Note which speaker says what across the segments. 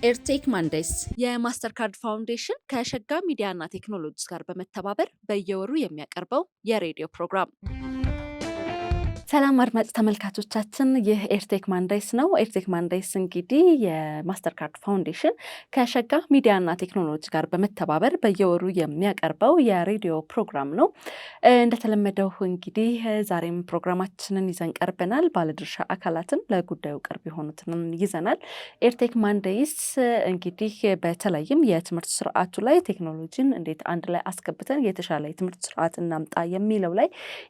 Speaker 1: EdTech Mondays የማስተርካርድ ፋውንዴሽን ከሸጋ ሚዲያና ቴክኖሎጂስ ጋር በመተባበር በየወሩ የሚያቀርበው የሬዲዮ ፕሮግራም። ሰላም አድማጭ ተመልካቾቻችን፣ ይህ EdTech Mondays ነው። EdTech Mondays እንግዲህ የማስተርካርድ ፋውንዴሽን ከሸጋ ሚዲያና ቴክኖሎጂ ጋር በመተባበር በየወሩ የሚያቀርበው የሬዲዮ ፕሮግራም ነው። እንደተለመደው እንግዲህ ዛሬም ፕሮግራማችንን ይዘን ቀርበናል። ባለድርሻ አካላትን ለጉዳዩ ቅርብ የሆኑትንም ይዘናል። EdTech Mondays እንግዲህ በተለይም የትምህርት ስርዓቱ ላይ ቴክኖሎጂን እንዴት አንድ ላይ አስገብተን የተሻለ የትምህርት ስርዓት እናምጣ የሚለው ላይ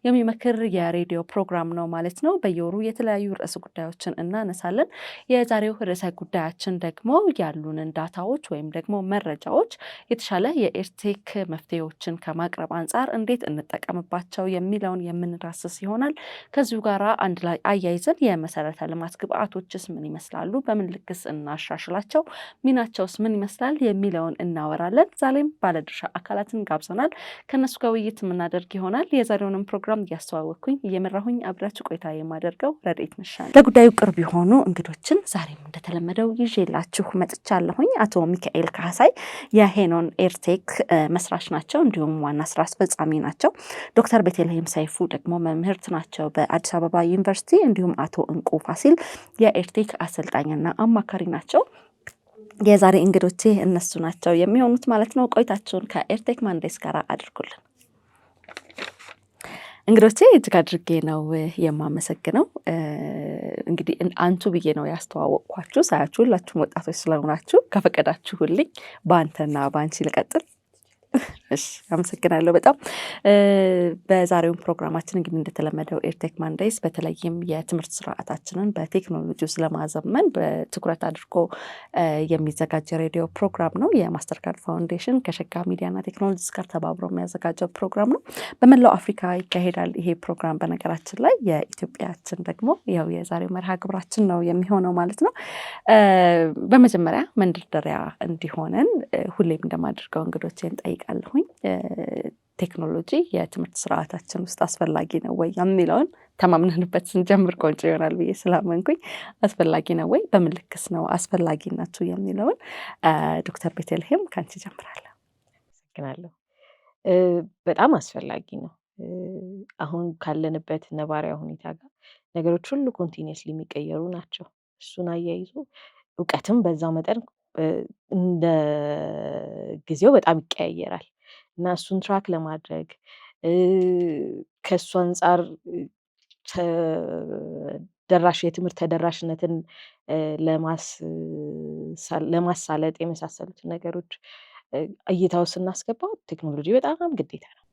Speaker 1: የሚመክር የሬዲዮ ፕሮግራም ነው ማለት ነው። በየወሩ የተለያዩ ርዕሰ ጉዳዮችን እናነሳለን። የዛሬው ርዕሰ ጉዳያችን ደግሞ ያሉንን ዳታዎች ወይም ደግሞ መረጃዎች የተሻለ የ EdTech መፍትሄዎችን ከማቅረብ አንጻር እንዴት እንጠቀምባቸው የሚለውን የምንዳስስ ይሆናል። ከዚሁ ጋር አንድ ላይ አያይዘን የመሰረተ ልማት ግብአቶችስ ምን ይመስላሉ፣ በምን ልክስ እናሻሽላቸው፣ ሚናቸውስ ምን ይመስላል የሚለውን እናወራለን። ዛሬም ባለድርሻ አካላትን ጋብዘናል። ከእነሱ ጋር ውይይት የምናደርግ ይሆናል። የዛሬውንም ፕሮግራም እያስተዋወቅኩኝ እየመራሁኝ አብሬያችሁ ቆይታ የማደርገው ረድኤት መሻ። ለጉዳዩ ቅርብ የሆኑ እንግዶችን ዛሬም እንደተለመደው ይዤላችሁ መጥቻለሁኝ። አቶ ሚካኤል ካህሳይ የሄኖን EdTech መስራች ናቸው፣ እንዲሁም ዋና ስራ አስፈጻሚ ናቸው። ዶክተር ቤተልሔም ሰይፉ ደግሞ መምህርት ናቸው በአዲስ አበባ ዩኒቨርሲቲ። እንዲሁም አቶ እንቁ ፋሲል የ EdTech አሰልጣኝና አማካሪ ናቸው። የዛሬ እንግዶቼ እነሱ ናቸው የሚሆኑት ማለት ነው። ቆይታችሁን ከ EdTech Mondays ጋር አድርጉልን። እንግዶቼ እጅግ አድርጌ ነው የማመሰግነው። እንግዲህ አንቱ ብዬ ነው ያስተዋወቅኳችሁ። ሳያችሁ ሁላችሁም ወጣቶች ስለሆናችሁ ከፈቀዳችሁልኝ በአንተና በአንቺ ልቀጥል። እሺ፣ አመሰግናለሁ በጣም። በዛሬውን ፕሮግራማችን እንግዲህ እንደተለመደው EdTech Mondays በተለይም የትምህርት ስርዓታችንን በቴክኖሎጂ ውስጥ ለማዘመን በትኩረት አድርጎ የሚዘጋጅ የሬዲዮ ፕሮግራም ነው። የማስተርካርድ ፋውንዴሽን ከሸጋ ሚዲያና ቴክኖሎጂስ ጋር ተባብሮ የሚያዘጋጀው ፕሮግራም ነው። በመላው አፍሪካ ይካሄዳል ይሄ ፕሮግራም። በነገራችን ላይ የኢትዮጵያችን ደግሞ ያው የዛሬው መርሃ ግብራችን ነው የሚሆነው ማለት ነው። በመጀመሪያ መንደርደሪያ እንዲሆነን ሁሌም እንደማደርገው እንግዶቼን ጠይቃለሁኝ። ቴክኖሎጂ የትምህርት ስርዓታችን ውስጥ አስፈላጊ ነው ወይ የሚለውን ተማምነንበት ስንጀምር ቆንጆ ይሆናል ብዬ ስላመንኩኝ አስፈላጊ ነው ወይ፣ በምን ልክስ ነው አስፈላጊነቱ የሚለውን ዶክተር ቤተልሔም ከአንቺ ጀምራለሁ።
Speaker 2: አመሰግናለሁ። በጣም አስፈላጊ ነው። አሁን ካለንበት ነባራዊ ሁኔታ ጋር ነገሮች ሁሉ continuously የሚቀየሩ ናቸው። እሱን አያይዞ እውቀትም በዛው መጠን እንደ ጊዜው በጣም ይቀያየራል እና እሱን track ለማድረግ፣ ከእሱ አንጻር ተደራሽ የትምህርት ተደራሽነትን ለማሳለጥ የመሳሰሉትን ነገሮች እይታው ስናስገባው ቴክኖሎጂ በጣም ግዴታ ነው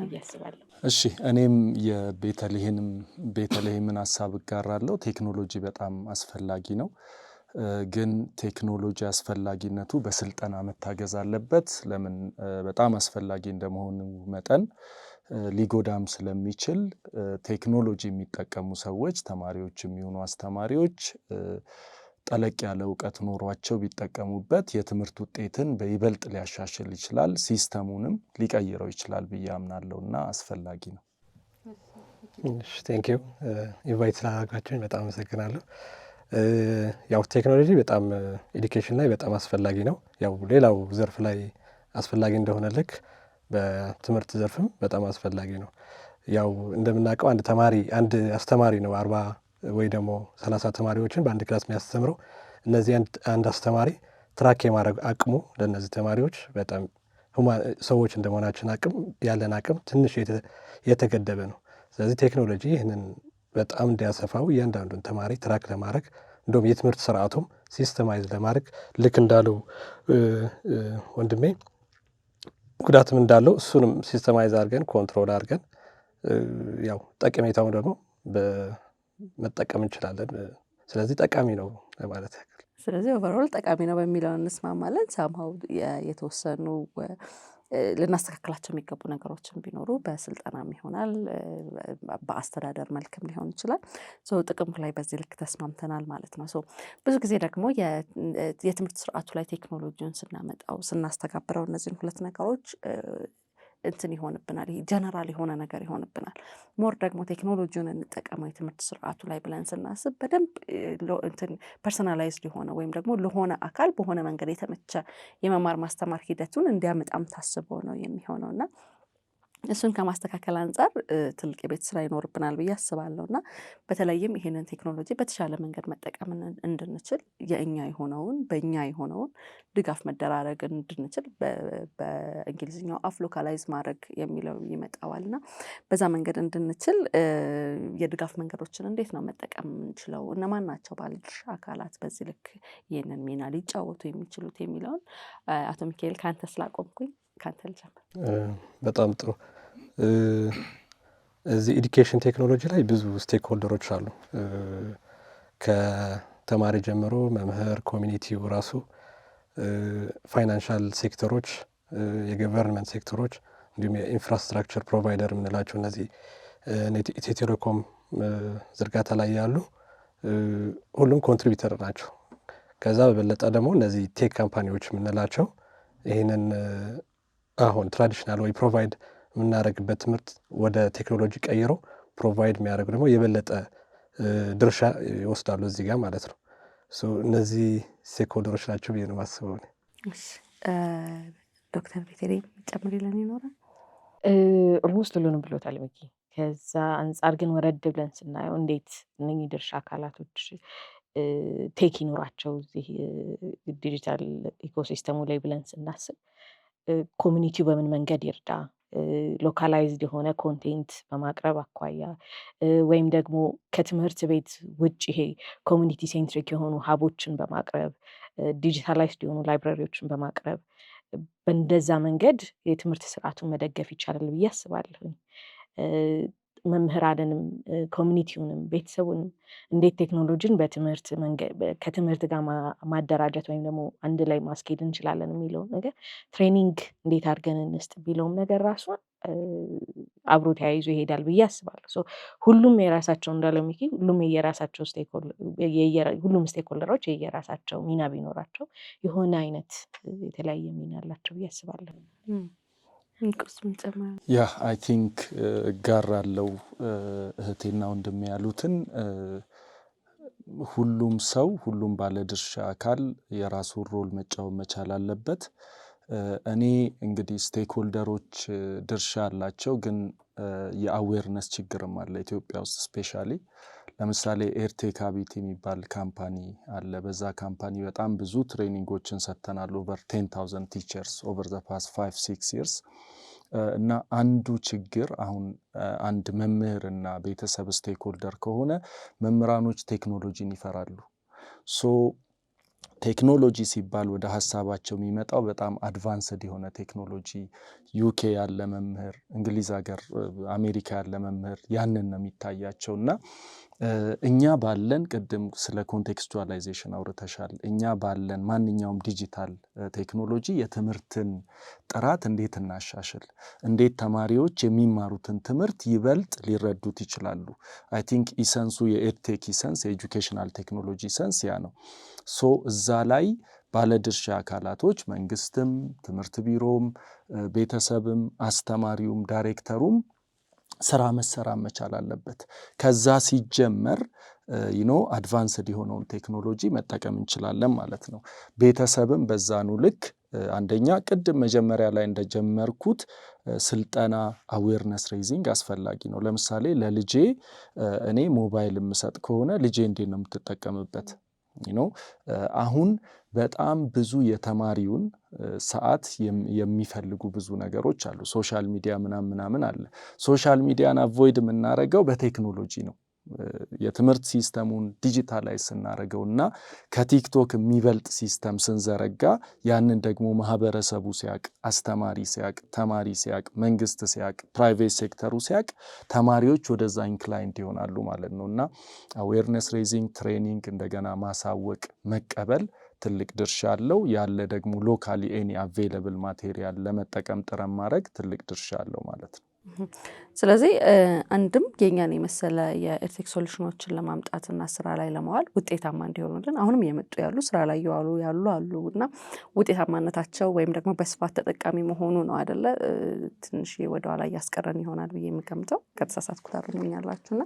Speaker 2: ብዬ አስባለሁ።
Speaker 3: እሺ፣ እኔም የቤተልሔምን ሀሳብ እጋራለሁ። ቴክኖሎጂ በጣም አስፈላጊ ነው። ግን ቴክኖሎጂ አስፈላጊነቱ በስልጠና መታገዝ አለበት። ለምን በጣም አስፈላጊ እንደመሆኑ መጠን ሊጎዳም ስለሚችል ቴክኖሎጂ የሚጠቀሙ ሰዎች፣ ተማሪዎች የሚሆኑ አስተማሪዎች፣ ጠለቅ ያለ እውቀት ኖሯቸው ቢጠቀሙበት የትምህርት ውጤትን በይበልጥ ሊያሻሽል ይችላል፣ system ኡንም ሊቀይረው ይችላል ብዬ አምናለሁ እና አስፈላጊ ነው።
Speaker 4: Thank you፣ invite ስላደረጋችሁኝ በጣም አመሰግናለሁ። ያው ቴክኖሎጂ በጣም education ላይ በጣም አስፈላጊ ነው። ያው ሌላው ዘርፍ ላይ አስፈላጊ እንደሆነ ልክ በትምህርት ዘርፍም በጣም አስፈላጊ ነው። ያው እንደምናውቀው አንድ ተማሪ፣ አንድ አስተማሪ ነው 40 ወይ ደግሞ 30 ተማሪዎችን በአንድ class የሚያስተምረው። እነዚህ አንድ አስተማሪ track የማድረግ አቅሙ ለእነዚህ ተማሪዎች በጣም ሰዎች እንደመሆናችን አቅም ያለን አቅም ትንሽ የተገደበ ነው። ስለዚህ ቴክኖሎጂ ይህንን በጣም እንዲያሰፋው እያንዳንዱን ተማሪ track ለማድረግ፣ እንደውም የትምህርት ስርዓቱም systemize ለማድረግ፣ ልክ እንዳለው ወንድሜ ጉዳትም እንዳለው እሱንም systemize አድርገን control አድርገን ያው ጠቀሜታውን ደግሞ መጠቀም እንችላለን። ስለዚህ ጠቃሚ ነው ለማለት ያክል።
Speaker 1: ስለዚህ overall ጠቃሚ ነው በሚለው እንስማማለን። somehow የተወሰኑ ልናስተካክላቸው የሚገቡ ነገሮችን ቢኖሩ በስልጠናም ይሆናል፣ በአስተዳደር መልክም ሊሆን ይችላል። ጥቅሙ ላይ በዚህ ልክ ተስማምተናል ማለት ነው። ብዙ ጊዜ ደግሞ የትምህርት ስርዓቱ ላይ ቴክኖሎጂውን ስናመጣው፣ ስናስተጋብረው እነዚህን ሁለት ነገሮች እንትን ይሆንብናል፣ ይሄ ጀነራል የሆነ ነገር ይሆንብናል። More ደግሞ ቴክኖሎጂውን እንጠቀመው የትምህርት ስርዓቱ ላይ ብለን ስናስብ በደንብ እንትን personalized የሆነ ወይም ደግሞ ለሆነ አካል በሆነ መንገድ የተመቸ የመማር ማስተማር ሂደቱን እንዲያመጣም ታስቦ ነው የሚሆነው። እና እሱን ከማስተካከል አንጻር ትልቅ የቤት ስራ ይኖርብናል ብዬ አስባለሁ። እና በተለይም ይሄንን ቴክኖሎጂ በተሻለ መንገድ መጠቀም እንድንችል የእኛ የሆነውን በእኛ የሆነውን ድጋፍ መደራረግ እንድንችል፣ በእንግሊዝኛው አፍ localize ማድረግ የሚለው ይመጣዋል፣ እና በዛ መንገድ እንድንችል የድጋፍ መንገዶችን እንዴት ነው መጠቀም የምንችለው፣ እነማን ናቸው ባለድርሻ አካላት በዚህ ልክ ይህንን ሚና ሊጫወቱ የሚችሉት የሚለውን አቶ ሚካኤል ከአንተ ስላቆምኩኝ ከአንተ ልጀምር።
Speaker 4: በጣም ጥሩ። እዚህ education technology ላይ ብዙ stakeholder ኦች አሉ። ከተማሪ ጀምሮ መምህር፣ community ው ራሱ፣ financial sector ኦች፣ የ government sector ኦች፣ እንዲሁም የ infrastructure provider የምንላቸው እነዚህ ኢትዮ ቴሌኮም ዝርጋታ ላይ ያሉ ሁሉም contributor ናቸው። ከዛ በበለጠ ደግሞ እነዚህ tech company ዎች የምንላቸው ይህንን አሁን traditional ወይ provide የምናደርግበት ትምህርት ወደ ቴክኖሎጂ ቀይሮ provide የሚያደርጉ ደግሞ የበለጠ ድርሻ ይወስዳሉ እዚህ ጋር ማለት ነው። እነዚህ stakeholder ኦች ናቸው ብዬ ነው የማስበው።
Speaker 1: ዶክተር ቤተልሔም ጨምሪልን ይኖራል?
Speaker 2: Almost ሁሉንም ብሎታል ሚኪ። ከዛ አንጻር ግን ወረድ ብለን ስናየው እንዴት እነኚህ ድርሻ አካላቶች tech ይኖራቸው እዚህ digital ecosystem ኡ ላይ ብለን ስናስብ፣ community ው በምን መንገድ ይርዳ፣ localized የሆነ content በማቅረብ አኳያ ወይም ደግሞ ከትምህርት ቤት ውጭ ይሄ community centric የሆኑ hub ኦችን በማቅረብ፣ digitalized የሆኑ library ዎችን በማቅረብ በእንደዛ መንገድ የትምህርት ስርዓቱን መደገፍ ይቻላል ብዬ አስባለሁኝ። መምህራንንም፣ community ውንም፣ ቤተሰቡንም እንዴት ቴክኖሎጂን በትምህርት ከትምህርት ጋር ማደራጀት ወይም ደግሞ አንድ ላይ ማስኬድ እንችላለን የሚለውን ነገር፣ training እንዴት አድርገን እንስጥ የሚለውም ነገር ራሱ አብሮ ተያይዞ ይሄዳል ብዬ አስባለሁ። ሁሉም የራሳቸው፣ እንዳለው ሚኪ፣ ሁሉም stakeholder ኦች የየራሳቸው ሚና ቢኖራቸው የሆነ አይነት የተለያየ ሚና አላቸው ብዬ አስባለሁ።
Speaker 3: Yeah, I think እጋራለው እህቴና ወንድሜ ያሉትን። ሁሉም ሰው፣ ሁሉም ባለድርሻ አካል የራሱን role መጫወት መቻል አለበት። እኔ እንግዲህ stakeholder ኦች ድርሻ አላቸው፣ ግን የ awareness ችግርም አለ ኢትዮጵያ ውስጥ especially። ለምሳሌ EdTech Habit የሚባል company አለ። በዛ company በጣም ብዙ training ኦችን ሰጥተናል፣ over 10,000 teachers over the past 5-6 years። እና አንዱ ችግር አሁን አንድ መምህርና ቤተሰብ stakeholder ከሆነ መምህራኖች ቴክኖሎጂን ይፈራሉ። So ቴክኖሎጂ ሲባል ወደ ሀሳባቸው የሚመጣው በጣም advanced የሆነ ቴክኖሎጂ፣ UK ያለ መምህር፣ እንግሊዝ ሀገር፣ አሜሪካ ያለ መምህር ያንን ነው የሚታያቸው። እና እኛ ባለን፣ ቅድም ስለ contextualization አውርተሻል። እኛ ባለን ማንኛውም ዲጂታል ቴክኖሎጂ የትምህርትን ጥራት እንዴት እናሻሽል፣ እንዴት ተማሪዎች የሚማሩትን ትምህርት ይበልጥ ሊረዱት ይችላሉ። I think essence ኡ የ edtech essence፣ የ educational technology essence ያ ነው። So እዛ ላይ ባለድርሻ አካላቶች መንግስትም፣ ትምህርት ቢሮም፣ ቤተሰብም፣ አስተማሪውም፣ ዳይሬክተሩም ስራ መሰራት መቻል አለበት። ከዛ ሲጀመር advanced የሆነውን ቴክኖሎጂ መጠቀም እንችላለን ማለት ነው። ቤተሰብም በዛኑ ልክ፣ አንደኛ ቅድም መጀመሪያ ላይ እንደጀመርኩት ስልጠና፣ awareness raising አስፈላጊ ነው። ለምሳሌ ለልጄ እኔ ሞባይል የምሰጥ ከሆነ ልጄ እንዴት ነው የምትጠቀምበት? አሁን በጣም ብዙ የተማሪውን ሰዓት የሚፈልጉ ብዙ ነገሮች አሉ። Social media ምናምን ምናምን አለ። Social media ን avoid የምናደርገው በቴክኖሎጂ ነው። የትምህርት system ኡን digitalize ስናደርገው እና ከቲክቶክ የሚበልጥ system ስንዘረጋ፣ ያንን ደግሞ ማህበረሰቡ ሲያቅ፣ አስተማሪ ሲያቅ፣ ተማሪ ሲያቅ፣ መንግስት ሲያቅ፣ private sector ኡ ሲያቅ ተማሪዎች ወደዛ inclined ይሆናሉ ማለት ነው። እና awareness raising፣ training፣ እንደገና ማሳወቅ፣ መቀበል ትልቅ ድርሻ አለው። ያለ ደግሞ locally any available material ለመጠቀም ጥረት ማድረግ ትልቅ ድርሻ አለው ማለት ነው።
Speaker 1: ስለዚህ አንድም የኛን የመሰለ የ edtech solution ኦችን ለማምጣትና ስራ ላይ ለማዋል ውጤታማ እንዲሆኑልን አሁንም እየመጡ ያሉ፣ ስራ ላይ እየዋሉ ያሉ አሉ እና ውጤታማነታቸው ወይም ደግሞ በስፋት ተጠቃሚ መሆኑ ነው አይደለ ትንሽ ወደኋላ እያስቀረን ይሆናል ብዬ የምገምተው። ከተሳሳትኩ ታርሙኛላችሁ። እና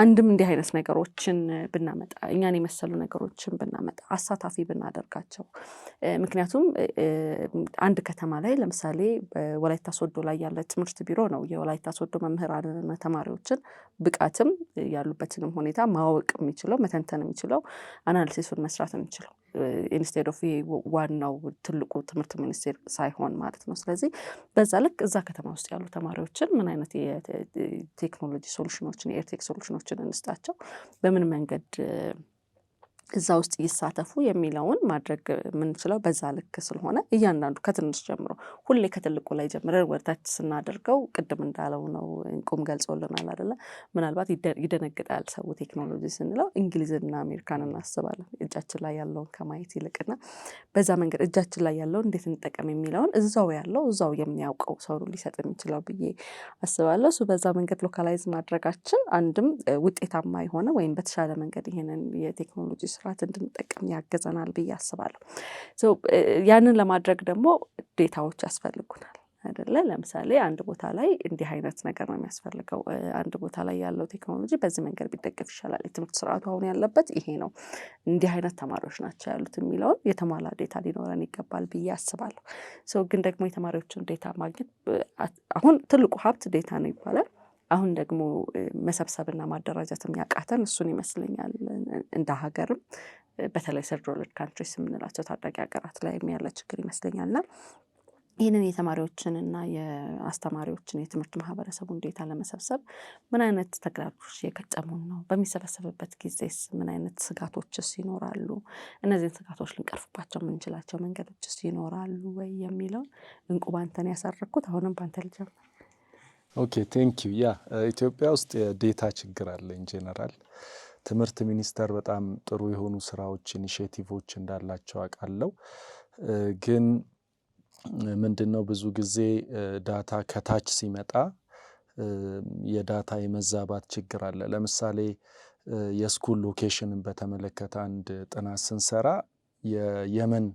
Speaker 1: አንድም እንዲህ አይነት ነገሮችን ብናመጣ፣ እኛን የመሰሉ ነገሮችን ብናመጣ፣ አሳታፊ ብናደርጋቸው፣ ምክንያቱም አንድ ከተማ ላይ፣ ለምሳሌ ወላይታ ሶዶ ላይ ያለ ትምህርት ቢሮ ነው የወላይታ ሶዶ መምህራንንና ተማሪዎችን ብቃትም ያሉበትንም ሁኔታ ማወቅ የሚችለው፣ መተንተን የሚችለው፣ analysis ኡን መስራት የሚችለው፣ instead of ዋናው ትልቁ ትምህርት ሚኒስቴር ሳይሆን ማለት ነው። ስለዚህ በዛ ልክ እዛ ከተማ ውስጥ ያሉ ተማሪዎችን ምን አይነት የቴክኖሎጂ solution ኦችን፣ የ edtech solution ኦችን እንስጣቸው፣ በምን መንገድ እዛ ውስጥ ይሳተፉ የሚለውን ማድረግ የምንችለው በዛ ልክ ስለሆነ እያንዳንዱ ከትንሽ ጀምሮ፣ ሁሌ ከትልቁ ላይ ጀምረን ወደታች ስናደርገው ቅድም እንዳለው ነው፣ እንቁም ገልጾልናል አይደለ? ምናልባት ይደነግጣል ሰው ቴክኖሎጂ ስንለው፣ እንግሊዝና አሜሪካን እናስባለን እጃችን ላይ ያለውን ከማየት ይልቅና በዛ መንገድ እጃችን ላይ ያለውን እንዴት እንጠቀም የሚለውን እዛው ያለው፣ እዛው የሚያውቀው ሰው ነው ሊሰጥ የሚችለው ብዬ አስባለሁ። እሱ በዛ መንገድ localize ማድረጋችን አንድም ውጤታማ የሆነ ወይም በተሻለ መንገድ ይሄንን የቴክኖሎጂ ስርዓት እንድንጠቀም ያግዘናል ብዬ አስባለሁ። ያንን ለማድረግ ደግሞ data ዎች ያስፈልጉናል አይደለ? ለምሳሌ አንድ ቦታ ላይ እንዲህ አይነት ነገር ነው የሚያስፈልገው፣ አንድ ቦታ ላይ ያለው ቴክኖሎጂ በዚህ መንገድ ቢደገፍ ይሻላል፣ የትምህርት ስርዓቱ አሁን ያለበት ይሄ ነው፣ እንዲህ አይነት ተማሪዎች ናቸው ያሉት የሚለውን የተሟላ data ሊኖረን ይገባል ብዬ አስባለሁ። ግን ደግሞ የተማሪዎችን data ማግኘት፣ አሁን ትልቁ ሀብት data ነው ይባላል። አሁን ደግሞ መሰብሰብና ማደራጀት የሚያቃተን እሱን ይመስለኛል። እንደ ሀገርም በተለይ third world countries የምንላቸው ታዳጊ ሀገራት ላይ ያለ ችግር ይመስለኛል። እና ይህንን የተማሪዎችን እና የአስተማሪዎችን፣ የትምህርት ማህበረሰቡን data ለመሰብሰብ ምን አይነት ተግዳሮቶች እየገጠሙን ነው? በሚሰበሰብበት ጊዜስ ምን አይነት ስጋቶችስ ይኖራሉ? እነዚህን ስጋቶች ልንቀርፍባቸው የምንችላቸው መንገዶችስ ይኖራሉ ወይ የሚለውን፣ እንቁ ባንተን ያሳረግኩት፣ አሁንም ባንተ ልጀምር።
Speaker 3: Okay, thank you. Yeah, ኢትዮጵያ ውስጥ የ data ችግር አለ in general። ትምህርት ሚኒስቴር በጣም ጥሩ የሆኑ ስራዎች፣ initiative ኦች እንዳላቸው አውቃለሁ። ግን ምንድነው፣ ብዙ ጊዜ data ከታች ሲመጣ የ data የመዛባት ችግር አለ። ለምሳሌ የ school location ን በተመለከተ አንድ ጥናት ስንሰራ የየመን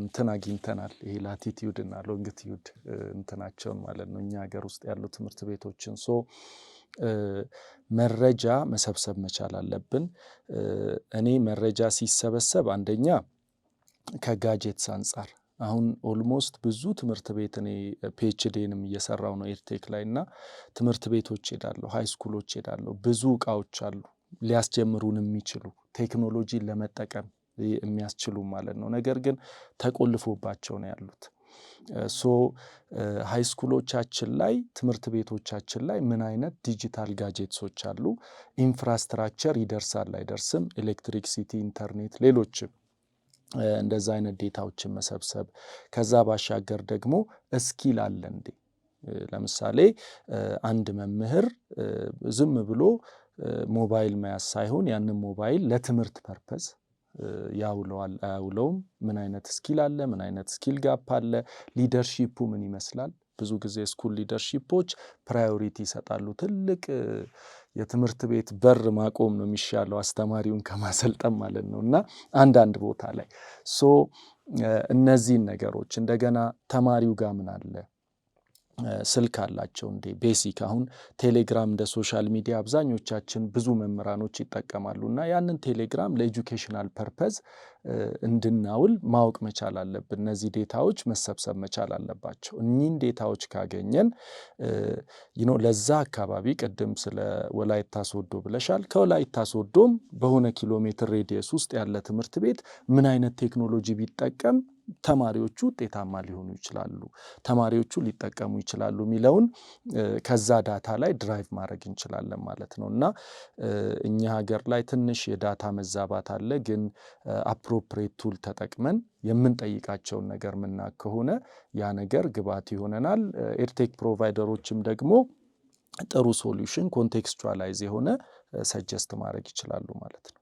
Speaker 3: እንትን አግኝተናል። ይሄ latitude እና longitude እንትናቸውን ማለት ነው፣ እኛ ሀገር ውስጥ ያሉ ትምህርት ቤቶችን። So መረጃ መሰብሰብ መቻል አለብን። እኔ መረጃ ሲሰበሰብ አንደኛ ከ gadgets አንፃር አሁን almost ብዙ ትምህርት ቤት፣ እኔ PhD ንም እየሰራው ነው edtech ላይ እና ትምህርት ቤቶች ሄዳለሁ፣ high school ኦች ሄዳለሁ። ብዙ እቃዎች አሉ ሊያስጀምሩን የሚችሉ፣ ቴክኖሎጂን ለመጠቀም የሚያስችሉ ማለት ነው። ነገር ግን ተቆልፎባቸው ነው ያሉት። So high school ኦቻችን ላይ፣ ትምህርት ቤቶቻችን ላይ ምን አይነት digital gadgets ኦች አሉ? Infrastructure ይደርሳል አይደርስም? Electricity፣ ኢንተርኔት፣ ሌሎችም እንደዛ አይነት data ዎችን መሰብሰብ። ከዛ ባሻገር ደግሞ skill አለ እንዴ? ለምሳሌ አንድ መምህር ዝም ብሎ ሞባይል መያዝ ሳይሆን ያንን ሞባይል ለትምህርት purpose ያውለዋል አያውለውም? ምን አይነት skill አለ? ምን አይነት skill gap አለ? Leadership ኡ ምን ይመስላል? ብዙ ጊዜ school leadership ኦች priority ይሰጣሉ። ትልቅ የትምህርት ቤት በር ማቆም ነው የሚሻለው አስተማሪውን ከማሰልጠን ማለት ነው። እና አንዳንድ ቦታ ላይ so እነዚህን ነገሮች፣ እንደገና ተማሪው ጋር ምን አለ? ስልክ አላቸው እንዴ? Basic አሁን ቴሌግራም እንደ social media አብዛኞቻችን፣ ብዙ መምህራኖች ይጠቀማሉ እና ያንን ቴሌግራም ለ educational purpose እንድናውል ማወቅ መቻል አለብን። እነዚህ data ዎች መሰብሰብ መቻል አለባቸው። እኚህን data ዎች ካገኘን ለዛ አካባቢ፣ ቅድም ስለ ወላይታ ሶዶ ብለሻል። ከወላይታ ሶዶም በሆነ ኪሎ ሜትር radius ውስጥ ያለ ትምህርት ቤት ምን አይነት ቴክኖሎጂ ቢጠቀም ተማሪዎቹ ውጤታማ ሊሆኑ ይችላሉ፣ ተማሪዎቹ ሊጠቀሙ ይችላሉ የሚለውን ከዛ data ላይ derive ማድረግ እንችላለን ማለት ነው። እና እኛ ሀገር ላይ ትንሽ የ data መዛባት አለ። ግን appropriate tool ተጠቅመን የምንጠይቃቸውን ነገር ምናቅ ከሆነ ያ ነገር ግብዓት ይሆነናል። Edtech provider ኦችም ደግሞ ጥሩ solution፣ contextualize የሆነ suggest ማድረግ ይችላሉ ማለት ነው።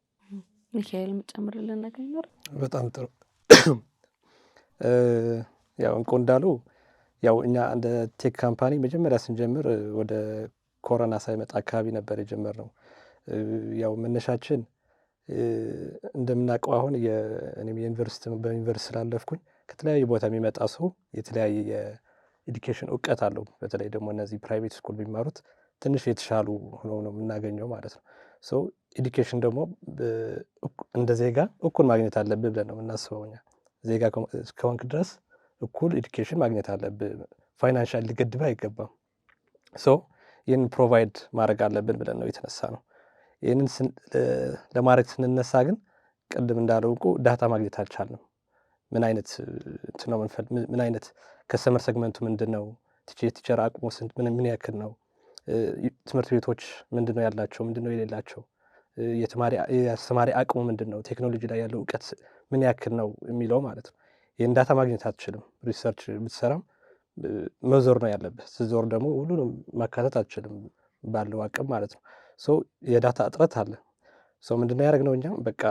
Speaker 1: ሚካኤል፣ የምጨምርልን ነገር ይኖር?
Speaker 4: በጣም ጥሩ። ያው እንቁ እንዳሉ ያው እኛ እንደ tech company መጀመሪያ ስንጀምር ወደ ኮሮና ሳይመጣ አካባቢ ነበር የጀመርነው። ያው መነሻችን እንደምናውቀው አሁን እኔም የዩኒቨርሲቲ በዩኒቨርሲቲ ስላለፍኩኝ ከተለያዩ ቦታ የሚመጣ ሰው የተለያየ የ education እውቀት አለው። በተለይ ደግሞ እነዚህ private school የሚማሩት ትንሽ የተሻሉ ሆነው ነው የምናገኘው ማለት ነው። So education ደግሞ እንደ ዜጋ እኩል ማግኘት አለብህ ብለን ነው የምናስበው እኛ። ዜጋ እስከሆንክ ድረስ እኩል education ማግኘት አለብህ። Financial ሊገድብህ አይገባም። So ይህንን provide ማድረግ አለብን ብለን ነው የተነሳነው። ይህንን ለማድረግ ስንነሳ ግን ቅድም እንዳለው እንቁ data ማግኘት አልቻልንም። ምን አይነት እንትን ነው፣ ምን አይነት customer segment ኡ ምንድን ነው፣ የ teacher አቅሙ ምን ያክል ነው፣ ትምህርት ቤቶች ምንድን ነው ያላቸው፣ ምንድን ነው የሌላቸው፣ የአስተማሪ አቅሙ ምንድን ነው፣ ቴክኖሎጂ ላይ ያለው እውቀት ምን ያክል ነው የሚለው ማለት ነው። ይህን data ማግኘት አትችልም። Research ብትሰራም መዞር ነው ያለብህ። ስትዞር ደግሞ ሁሉንም ማካተት አትችልም ባለው አቅም ማለት ነው። So የ data እጥረት አለ። So ምንድነው ያደረግነው እኛ? በቃ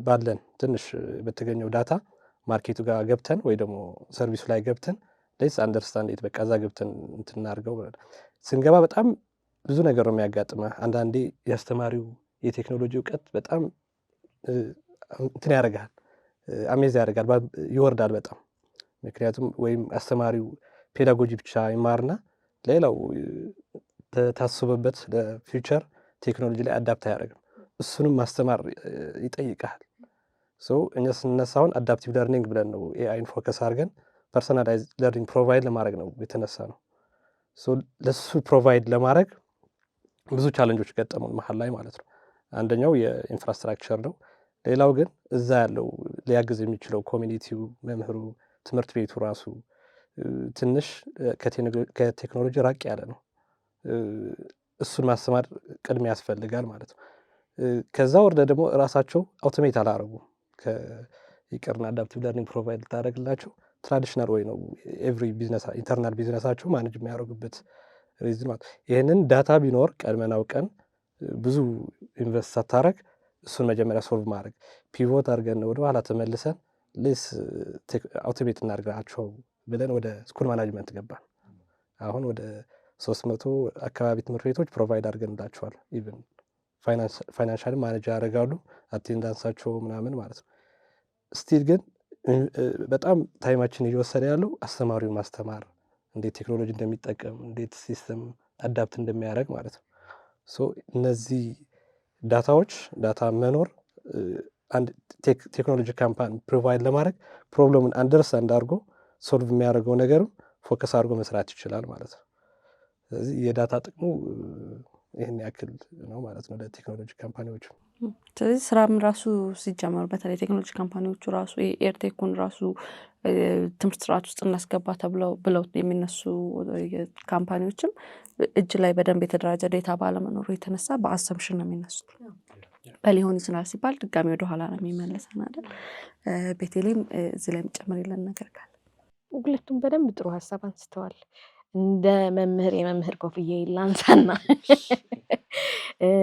Speaker 4: ባለን ትንሽ በተገኘው data market ኡ ጋር ገብተን ወይ ደግሞ service ኡ ላይ ገብተን let's understand it፣ በቃ እዛ ገብተን እንትን እናድርገው። ስንገባ በጣም ብዙ ነገር ነው የሚያጋጥመህ። አንዳንዴ የአስተማሪው የቴክኖሎጂ እውቀት በጣም እንትን ያደርግሃል፣ amaze ያደርጋል፣ ይወርዳል በጣም። ምክንያቱም ወይም አስተማሪው pedagogy ብቻ ይማርና ሌላው ታስቦበት ለ future ቴክኖሎጂ ላይ adapt አያደርግም። እሱንም ማስተማር ይጠይቃል። So እኛ ስንነሳ አሁን adaptive learning ብለን ነው AI ን focus አድርገን personalized learning provide ለማድረግ ነው የተነሳነው። ለሱ provide ለማድረግ ብዙ challenge ኦች ገጠሙን መሀል ላይ ማለት ነው። አንደኛው የ infrastructure ነው። ሌላው ግን እዛ ያለው ሊያግዝ የሚችለው community ው፣ መምህሩ፣ ትምህርት ቤቱ ራሱ ትንሽ ከቴክኖሎጂ ራቅ ያለ ነው። እሱን ማስተማር ቅድሚያ ያስፈልጋል ማለት ነው። ከዛ ወርደ ደግሞ ራሳቸው automate አላረጉም። ይቅርና adaptive learning provide ልታደርግላቸው traditional way ነው every business internal business ኣቸው manage የሚያደርጉበት reason ማለት። ይህንን data ቢኖር ቀድመን አውቀን ብዙ invest ሳታረግ እሱን መጀመሪያ solve ማድረግ፣ pivot አድርገን ወደ ኋላ ተመልሰን let's automate እናድርጋቸው ብለን ወደ school management ገባን። አሁን ወደ 300 አካባቢ ትምህርት ቤቶች provide አድርገንላቸዋል። Even financially manage ያደርጋሉ፣ attendance ኣቸው ምናምን ማለት ነው። Still ግን በጣም time ኣችን እየወሰደ ያለው አስተማሪውን ማስተማር፣ እንዴት ቴክኖሎጂ እንደሚጠቀም፣ እንዴት system adapt እንደሚያደርግ ማለት ነው። So እነዚህ data ዎች፣ data መኖር አንድ ቴክኖሎጂ company provide ለማድረግ problem ኡን understand አድርጎ solve የሚያደርገው ነገርም focus አድርጎ መስራት ይችላል ማለት ነው። ስለዚህ የ data ጥቅሙ ይህን ያክል ነው ማለት ነው ለቴክኖሎጂ company ዎቹ።
Speaker 1: ስለዚህ ስራም ራሱ ሲጀመሩ በተለይ ቴክኖሎጂ company ዎቹ ራሱ edtech ኡን ራሱ ትምህርት ስርዓት ውስጥ እናስገባ ተብለው ብለው የሚነሱ company ዎችም እጅ ላይ በደንብ የተደራጀ data ባለመኖሩ የተነሳ በ assumption ነው የሚነሱት። በሊሆን ይችላል ሲባል ድጋሚ ወደኋላ ነው የሚመለሰን አይደል? ቤቴሌም እዚህ ላይ የምጨምር ነገር ካለ።
Speaker 2: ሁለቱም በደንብ ጥሩ ሀሳብ አንስተዋል። እንደ መምህር የመምህር ኮፍዬ ላንሳና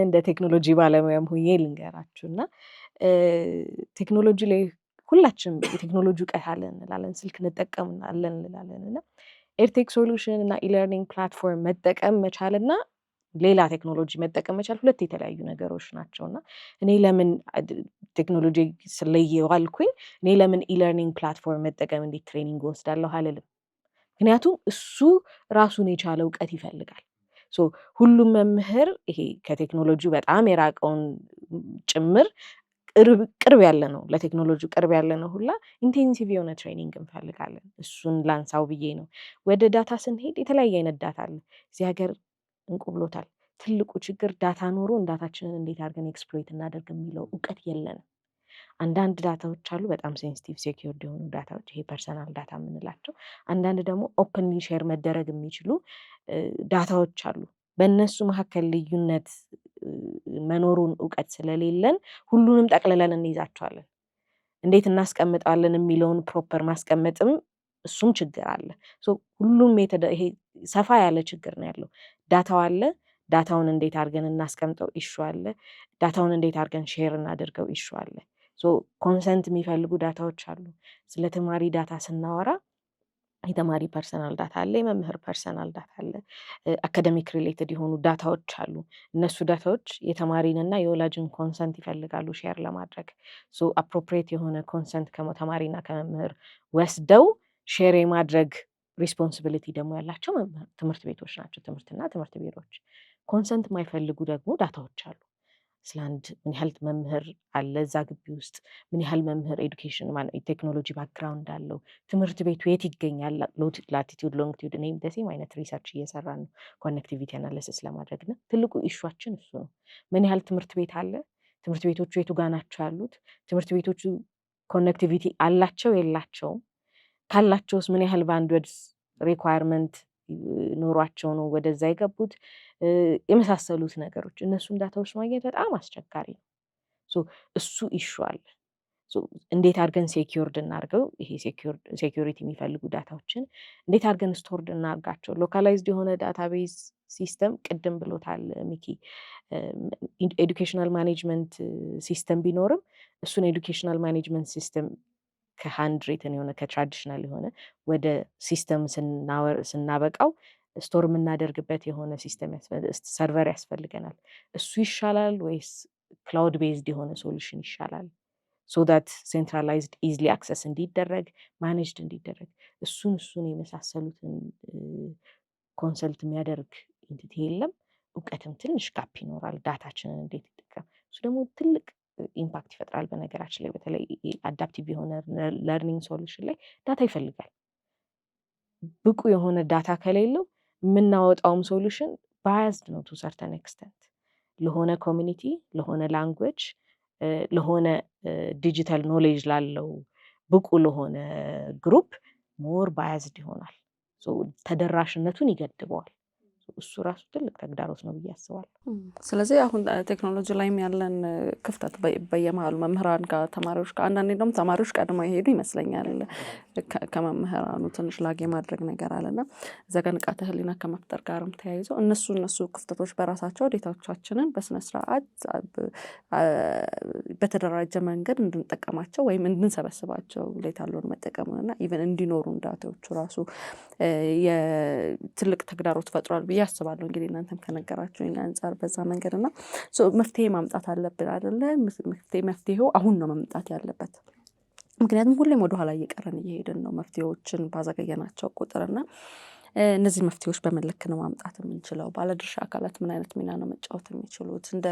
Speaker 2: እንደ ቴክኖሎጂ ባለሙያም ሁኜ ልንገራችሁ እና ቴክኖሎጂ ላይ ሁላችንም የቴክኖሎጂ እውቀት አለን እንላለን፣ ስልክ እንጠቀማለን እንላለን እና edtech solution እና e-learning platform መጠቀም መቻል እና ሌላ ቴክኖሎጂ መጠቀም መቻል ሁለት የተለያዩ ነገሮች ናቸው። እና እኔ ለምን ቴክኖሎጂ ስለየዋልኩኝ እኔ ለምን e-learning platform መጠቀም እንዴት training ወስዳለሁ አልልም። ምክንያቱም እሱ ራሱን የቻለ እውቀት ይፈልጋል። ሁሉም መምህር ይሄ ከቴክኖሎጂ በጣም የራቀውን ጭምር ቅርብ ያለ ነው፣ ለቴክኖሎጂ ቅርብ ያለ ነው ሁላ intensive የሆነ training እንፈልጋለን። እሱን ላንሳው ብዬ ነው። ወደ data ስንሄድ የተለያየ አይነት data አለ። እዚህ ሀገር እንቁ ብሎታል። ትልቁ ችግር data ኖሮን data ችንን እንዴት አድርገን exploit እናደርግ የሚለው እውቀት የለንም። አንዳንድ data ዎች አሉ በጣም sensitive secured የሆኑ data ዎች፣ ይሄ personal data የምንላቸው። አንዳንድ ደግሞ openly share መደረግ የሚችሉ data ዎች አሉ። በእነሱ መካከል ልዩነት መኖሩን እውቀት ስለሌለን ሁሉንም ጠቅልለን እንይዛቸዋለን። እንዴት እናስቀምጠዋለን የሚለውን proper ማስቀመጥም እሱም ችግር አለ። ሁሉም ይሄ ሰፋ ያለ ችግር ነው ያለው። Data ው አለ። Data ውን እንዴት አድርገን እናስቀምጠው issue አለ። Data ውን እንዴት አድርገን share እናድርገው issue አለ። Consent የሚፈልጉ data ዎች አሉ። ስለ ተማሪ data ስናወራ የተማሪ personal data አለ፣ የመምህር personal data አለ፣ academic related የሆኑ data ዎች አሉ። እነሱ data ዎች የተማሪንና የወላጅን consent ይፈልጋሉ share ለማድረግ። So appropriate የሆነ consent ከተማሪና ከመምህር ወስደው share የማድረግ responsibility ደግሞ ያላቸው ትምህርት ቤቶች ናቸው፣ ትምህርትና ትምህርት ቢሮዎች። Consent የማይፈልጉ ደግሞ data ዎች አሉ። ስለ አንድ ምን ያህል መምህር አለ እዛ ግቢ ውስጥ፣ ምን ያህል መምህር education technology background አለው፣ ትምህርት ቤቱ የት ይገኛል፣ latitude longitude። እኔም the same አይነት research እየሰራን ነው connectivity analysis ለማድረግ እና ትልቁ issue ኣችን እሱ ነው። ምን ያህል ትምህርት ቤት አለ፣ ትምህርት ቤቶቹ የቱ ጋ ናቸው ያሉት፣ ትምህርት ቤቶቹ connectivity አላቸው የላቸውም፣ ካላቸውስ ምን ያህል bandwidth requirement ኖሯቸው ነው ወደዛ የገቡት፣ የመሳሰሉት ነገሮች፣ እነሱን data ዎች ማግኘት በጣም አስቸጋሪ ነው። እሱ issue አለ። እንዴት አድርገን secured እናርገው? ይሄ security የሚፈልጉ data ዎችን እንዴት አድርገን stored እናርጋቸው? Localized የሆነ database system ቅድም ብሎታል ሚኪ። Educational management system ቢኖርም እሱን educational management system ከ handwritten የሆነ፣ ከ traditional የሆነ ወደ system ስናበቃው store የምናደርግበት የሆነ system server ያስፈልገናል። እሱ ይሻላል ወይስ cloud based የሆነ solution ይሻላል? So that centralized easily access እንዲደረግ፣ managed እንዲደረግ እሱን የመሳሰሉትን consult የሚያደርግ entity የለም። እውቀትም ትንሽ gap ይኖራል። Data ችንን እንዴት ይጠቀም፣ እሱ ደግሞ ትልቅ impact ይፈጥራል። በነገራችን ላይ በተለይ adaptive የሆነ learning solution ላይ data ይፈልጋል። ብቁ የሆነ data ከሌለው የምናወጣውም solution biased ነው to certain extent፣ ለሆነ community፣ ለሆነ language፣ ለሆነ digital knowledge ላለው፣ ብቁ ለሆነ group more biased ይሆናል። ተደራሽነቱን ይገድበዋል። እሱ ራሱ ትልቅ ተግዳሮት ነው ብዬ አስባለሁ።
Speaker 1: ስለዚህ አሁን ቴክኖሎጂ ላይም ያለን ክፍተት በየመሀሉ መምህራን ጋር፣ ተማሪዎች ጋር፣ አንዳንዴ ደግሞ ተማሪዎች ቀድመው የሄዱ ይመስለኛል፣ ከመምህራኑ ትንሽ lag የማድረግ ነገር አለና እዛ ጋር ንቃተ ህሊና ከመፍጠር ጋርም ተያይዞ እነሱ ክፍተቶች በራሳቸው data ዎቻችንን በስነስርዓት በተደራጀ መንገድ እንድንጠቀማቸው ወይም እንድንሰበስባቸው let alone መጠቀሙንና even እንዲኖሩን data ዎቹ ራሱ ትልቅ ተግዳሮት ፈጥሯል ብዬ አስባለሁ። እንግዲህ እናንተም ከነገራችሁኝ አንጻር በዛ መንገድ እና መፍትሄ ማምጣት አለብን አይደለ? መፍትሄው አሁን ነው መምጣት ያለበት። ምክንያቱም ሁሌም ወደኋላ እየቀረን እየሄድን ነው መፍትሄዎችን ባዘገየናቸው ቁጥር። እና እነዚህ መፍትሄዎች በምን ልክ ነው ማምጣት የምንችለው? ባለድርሻ አካላት ምን አይነት ሚና ነው መጫወት የሚችሉት? እንደ